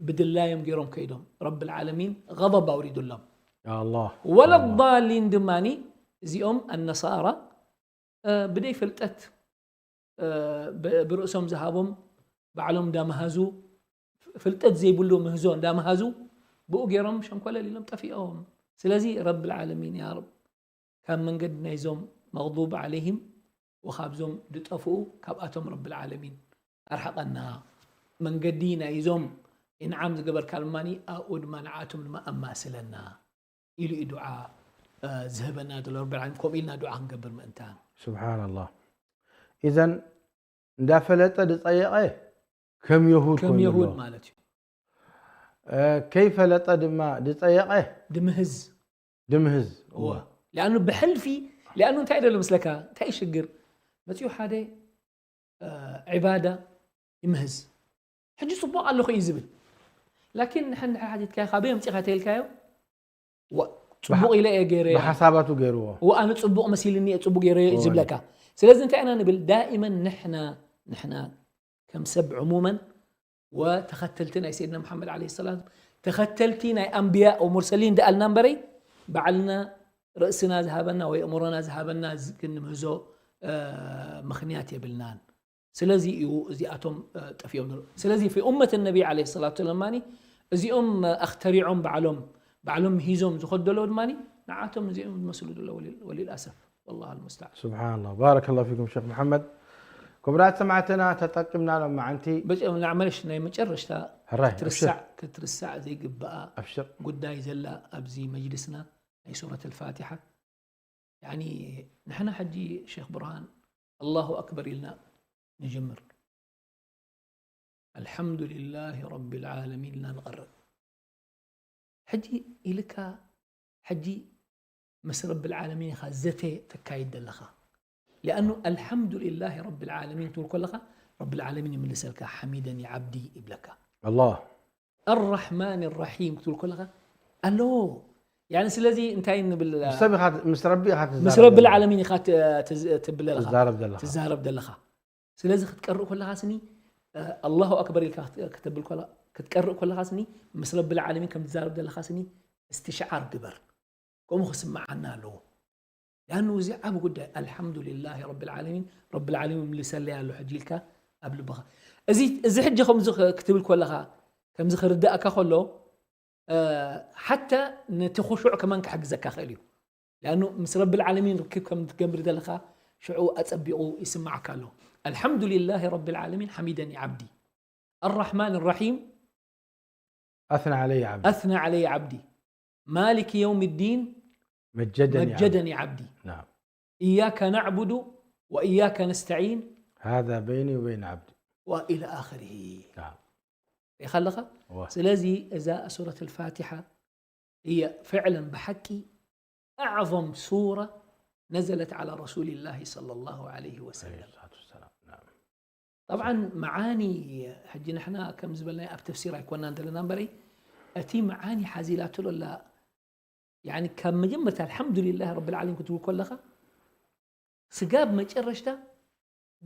ብድላዮም ገይሮም ከይዶም ረብ ልዓለሚን غضب ኣውሪዱሎም። ኣላ ወላ ዳሊን ድማኒ እዚኦም ኣነሳራ እ፣ ብደይ ፍልጠት እ፣ ብ- ብርእሶም ዝሃቦም ባዕሎም እንዳመሃዙ ፍልጠት ዘይብሉ ምህዞ እንዳመሃዙ ብኡ ገይሮም ሸንኮለል ኢሎም ጠፊኦም። ስለዚ ረብ ልዓለሚን ያ ረብ ካብ መንገዲ ናይዞም መغضوب عليهم ወካብዞም ዝጠፍኡ ካብኣቶም ረብ ልዓለሚን ኣርሕቐና። መንገዲ ናይዞም ኢንዓም ዝገበርካሎም ድማኒ ኣብኡ ድማ ንዓቶም ድማ ኣማስለና ኢሉ እዩ ዱዓ እ፣ ዝህበና ዘሎ ረብ ልዓለሚን። ከምኡ ኢልና ዱዓ ክንገብር ምእንታን ስብሓንላ። ኢዘን እንዳፈለጠ ዝፀየቐ ከም የሁድ ከም ኮይኑ የሁድ ኣሎ። ማለት እዩ። እ፣ ከይፈለጠ ድማ ዝፀየቐ ድምህዝ ድምህዝ እወ ሊኣኑ ብሕልፊ ሊኣኑ እንታይ ደሎ ምስለካ እንታይ እዩ ሽግር? መፅኡ ሓደ እ፣ ዕባዳ ይምህዝ። ሕጂ ፅቡቕ ኣለኹ እዩ ዝብል። ላኪን ንሕን ድሕር ሓቲትካዮ ካበይ ኣምፂኻ ተልካዮ ዋ፣ ፅቡቕ ኢለ እየ ገይረ ብሓሳባቱ ገይርዎ። ወኣነ ፅቡቕ መሲልኒ እየ ፅቡቕ ገይረ እየ ዝብለካ። ስለዚ እንታይ ኢና ንብል ዳኢመን ንሕና ንሕና ከም ሰብ ዕሙመን ወተኸተልቲ ናይ ሰይድና መሓመድ ዓለይሂ ሰላም ተኸተልቲ ናይ ኣንብያ ወሙርሰሊን ደኣልና እምበረይ ባዕልና ርእስና ዝሃበና ወይ ኣእምሮና ዝሃበና ዝ- ክንምህዞ እ፣ ምኽንያት የብልናን። ስለዚ እዩ እዚኣቶም እ፣ ጠፊኦም ዘለዉ። ስለዚ ፊ ኡመት ነቢ ዓለይሂ ሰላቱ ወሰላም ማኒ እዚኦም እ፣ ኣኽተሪዖም ባዕሎም ባዕሎም ሂዞም ዝኸዱ ዘለዉ ድማ ንዓቶም እዚኦም ዝመስሉ ዘለዉ ወሊል- ወሊል ኣሰፍ ወላሂ ልሙስተዓን። ስብሓንላ ባረከላ ፊኩም ሸክ መሓመድ። ክቡራት ሰማዕትና ተጠቂምና ሎማዓንቲ በጭ- ንዓመለሽ ናይ መጨረሽታ ሕራይ ክትርሳዕ ክትርሳዕ ዘይግብኣ ኣብሽር ጉዳይ ዘላ ኣብዚ መጅልስና ናይ ሱረት ኣልፋቲሓ ያኒ ንሕና ሕጂ ሼክ ብርሃን ኣላሁ ኣክበር ኢልና ንጅምር ኣልሓምዱሊላህ ረቢ ልዓለሚን ኢልና ንቐርብ ሕጂ ኢልካ ሕጂ ምስ ረቢ ልዓለሚን ኢኻ ዘተ ተካይድ ዘለኻ ሊኣኑ ኣልሓምዱሊላህ ረቢ ልዓለሚን ትብል ከለኻ ረቢ ልዓለሚን ይምልሰልካ ሓሚደኒ ዓብዲ ይብለካ ኣላህ ኣራሕማን ራሒም ክትብል ከለኻ ኣለዎ ያኒ ስለዚ እንታይ ንብል ምስ ሰብ ኢኻ ምስ ረቢ ኢኻ ምስ ትዛረብ ረቢ ዘለኻ። ልዓለሚን ኢኻ ት- ትዝ- ትብል ኣለኻ ትዛረብ ዘለኻ ትዛረብ ዘለኻ ስለዚ ክትቀርእ ከለኻ ስኒ ኣላሁ ኣክበር ኢልካ ክት- ክትብል ከለ- ክትቀርእ ከለኻ ስኒ ምስ ረቢ ልዓለሚን ከም ትዛረብ ዘለኻ ስኒ እስትሽዓር ግበር ከምኡ ክስምዓና ኣለዎ ያኑ እዚ ዓብ ጉዳይ ኣልሓምዱሊላህ ረቢ ልዓለሚን ረቢ ልዓለሚን ምልሰለይ ኣሎ ሕጂ ኢልካ ኣብ ልብኻ እዚ እዚ ሕጂ ከምዚ ክ- ክትብል ከለኻ ከምዚ ክርዳእካ ከሎ ሓታ ነቲ ክሹዕ ከማን ክሕግዘካ ክእል እዩ። ሊኣኑ ምስ ረብል ዓለሚን ርክብ ከም ትገብር ዘለኻ ሽዑ ኣጸቢቑ ይስማዓካ ኣሎ። ኣልሓምዱሊላሂ ረብል ዓለሚን ሓሚደኒ ዓብዲ ኣራሕማን ራሒም أثنى علي عبدي ኣስና ዓለይ ዓብዲ ማሊክ የውም ዲን مجدني عبدي መጀደኒ ዓብዲ نعم إياك نعبد وإياك نستعين هذا بيني وبين عبدي وإلى آخره نعم ሪኻ ኣለኻ واه. ስለዚ እዛ ሱረት الفاتحة هي فعلا ብሓቂ أعظم سورة نزلت على رسول الله صلى الله عليه عليه وسلم الصلاة والسلام نعم طبعا መዓኒ ሕጂ ንሕና ከም ዝበልናዮ ኣብ ተፍሲር ኣይኮናን ዘለና እምበረይ እቲ መዓኒ ሓዚላትሎ ኣላ يعني ካብ መጀመርታ ኣልሓምዱሊላህ ረብል ዓለሚን ክትብል ከለኻ ስጋብ መጨረሽታ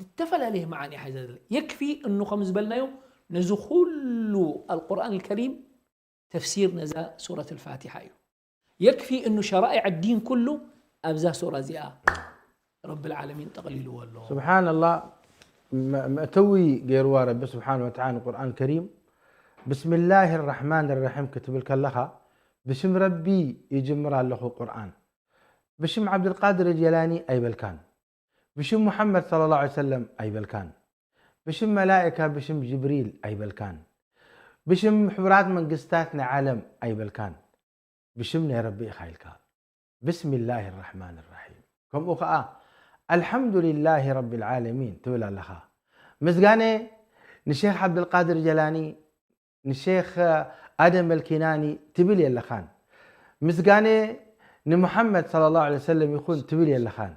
ዝተፈላለየ መዓኒ ሓይዛ ዘለ የክፊ እኑ ከም ዝበልናዮ ነዚ ኩሉ ኣልቁርኣን ከሪም ተፍሲር ነዛ ሱረት ልፋቲሓ እዩ የክፊ እኑ ሸራኢዕ ዲን ኩሉ ኣብዛ ሱራ እዚኣ ረብል ዓለሚን ጠቕሊልዎ ኣሎ سبحان الله መእተዊ ገይርዋ ረቢ ስብሓን ወተዓላ ንቁርኣን ከሪም ብስምላህ ራሕማን ራሒም ክትብል ከለኻ ብሽም ረቢ ይጅምር ኣለኹ ቁርኣን ብሽም ዓብድልቃድር ጀላኒ ኣይበልካን ብሽም ሙሓመድ صلى الله عليه وسلم ኣይበልካን ብሽም መላእካ ብሽም ጅብሪል ኣይበልካን ብሽም ሕቡራት መንግስታት ናይ ዓለም ኣይበልካን ብሽም ናይ ረቢ ኢኻ ኢልካ ብስምላህ ራሕማን ራሒም ከምኡ ከዓ ኣልሓምዱሊላህ ረቢ ልዓለሚን ትብል ኣለኻ ምስጋነ ንሼክ ዓብድልቃድር ጀላኒ ንሼክ ኣደም ኣልኪናኒ ትብል የለኻን ምስጋነ ንሙሓመድ صلى الله عليه وسلم ይኹን ትብል የለኻን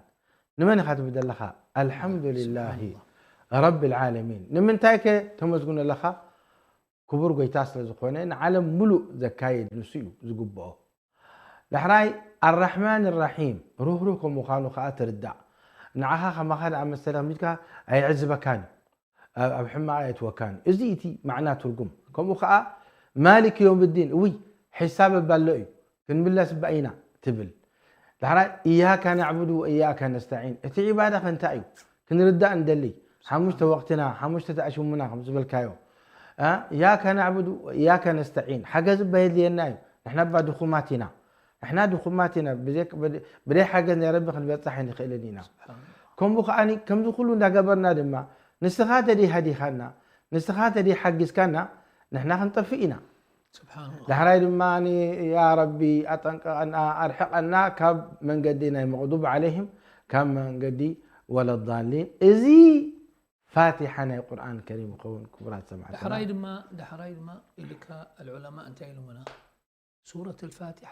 ንመን ኢኻ ትብል ዘለኻ ኣልሓምዱሊላህ ረቢ ልዓለሚን ንምንታይ ከ ተመስግኖ ኣለኻ ክቡር ጎይታ ስለ ዝኾነ ንዓለም ሙሉእ ዘካይድ ንሱ እዩ ዝግብኦ ዳሕራይ ኣራሕማን ራሒም ሩህሩህ ከም ምዃኑ ከዓ ትርዳእ ንዓኻ ከማኻ ደኣ መሰለ ከሚትካ ኣይዕዝበካን እዩ ኣብ ሕማቕ ኣየትወካን እዩ እዚ እቲ ማዕና ትርጉም ከምኡ ከዓ ማሊክ ዮም ዲን እውይ ሕሳብ እባ ኣሎ እዩ ክንምለስ እባ ኢና ትብል ዳሕራይ እያካ ናዕቡዱ ወእያካ ነስተዒን እቲ ዒባዳ ከንታይ እዩ ክንርዳእ እንደሊ ሓሙሽተ ወቅትና ሓሙሽተ ተኣሽሙና ከም ዝበልካዮ እያካ ናዕቡዱ እያካ ነስተዒን ሓገዝ እባ የድልየና እዩ ንሕና እባ ድኹማት ኢና ንሕና ድኹማት ኢና ብደይ ሓገዝ ናይ ረቢ ክንበፅሕ ንኽእልን ኢና ከምኡ ከዓ ከምዚ ኩሉ እንዳገበርና ድማ ንስኻ ተደይ ሃዲኻና ንስኻ ተደይ ሓጊዝካና ንሕና ክንጠፍእ ኢና ዳሕራይ ድማ ያ ረቢ ኣጠንቀቐና ኣርሕቐና ካብ መንገዲ ናይ መቕዱብ ዓለይህም ካብ መንገዲ ወለዳሊን እዚ ፋቲሓ ናይ ቁርኣን ከሪም ይኸውን ክቡራት ሰማዕትና ዳሕራይ ድማ ዳሕራይ ድማ ኢልካ ኣልዑለማ እንታይ ኢሎምና ሱረት ልፋቲሓ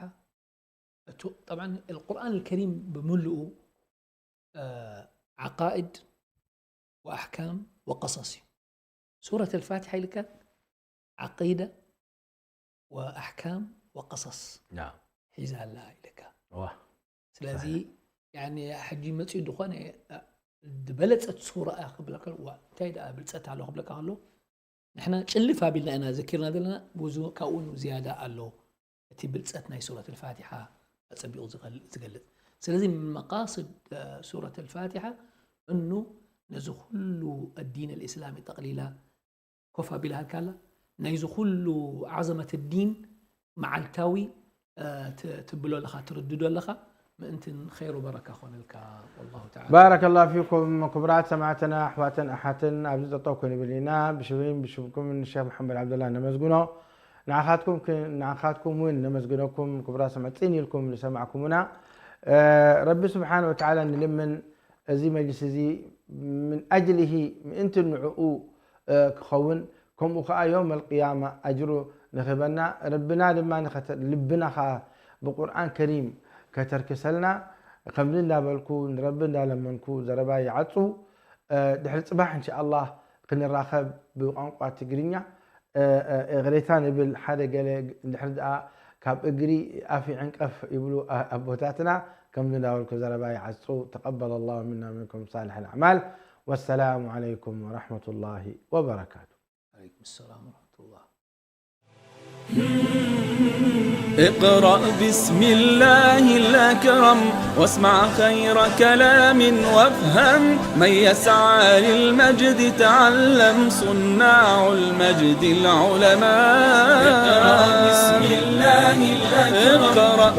እቱ ጠብዓ ልቁርኣን ልከሪም ብምልኡ ዓቃኢድ ወኣሕካም ወቀሰስ እዩ ሱረት ልፋቲሓ ኢልካ ዓቂደ ወኣሕካም ወቀሰስ ሒዛ ኣላ ኢልካ ስለዚ ሕጂ መፅኡ ዝኾነ ዝበለፀት ሱራ እያ ክብለካ እዋ እንታይ ደኣ ብልፀት ኣሎ ክብለካ ከሎ ንሕና ጭልፍ ኣቢልና ኢና ዘኪርና ዘለና ብዙ ካብኡ ዝያዳ ኣሎ እቲ ብልፀት ናይ ሱረት ልፋቲሓ ኣፀቢቑ ዝገልፅ ስለዚ መቃስድ ሱረት ልፋቲሓ እኑ ነዚ ኩሉ ኣዲን ልእስላሚ ጠቕሊላ ኮፍ ኣቢላሃልካ ኣላ ናይዚ ኩሉ ዓዘመት ዲን መዓልታዊ ትብሎ ኣለኻ ትርድዶ ኣለኻ ምእንትን ኸይሩ በረካ ኾነልካ والله تعالى بارك الله فيكم ክቡራት ሰማዕትና ኣሕዋትን ኣሓትን ኣብዚ ጠጠው ክንብል ኢና ብሽብን ብሽብኩም ንሸክ መሓመድ ዓብደላ ነመስግኖ ንዓኻትኩም ንዓኻትኩም እውን ነመስግነኩም ክቡራት ሰማዕ ፅን ኢልኩም ዝሰማዕኩምና ረቢ ስብሓን ወተዓላ ንልምን እዚ መጅልስ እዚ ምን ኣጅልሂ ምእንቲ ንዕኡ ክኸውን ከምኡ ከዓ ዮም ኣልቅያማ ኣጅሩ ንክበና ረብና ድማ ልብና ከዓ ብቁርኣን ከሪም ከተርክሰልና ከምዚ እንዳበልኩ ንረቢ እንዳለመንኩ ዘረባ ይዓፁ ድሕሪ ፅባሕ እንሻ ኣላህ ክንራኸብ ብቋንቋ ትግርኛ እግሬታ ንብል ሓደ ገለ እንድሕር ደኣ ካብ እግሪ ኣፍ ይዕንቀፍ ይብሉ ኣቦታትና ከምዚ እንዳበልኩ ዘረባ ይዓፁ ተቀበለ ላሁ ምና ምንኩም ሳልሕ ልኣዕማል ወሰላሙ ዓለይኩም ወረሕመቱላሂ ወበረካቱ عليكم السلام ورحمة الله اقرأ بسم الله الأكرم، واسمع خير كلام، وافهم من يسعى للمجد، تعلم صناع المجد العلماء. اقرأ بسم الله الأكرم، اقرأ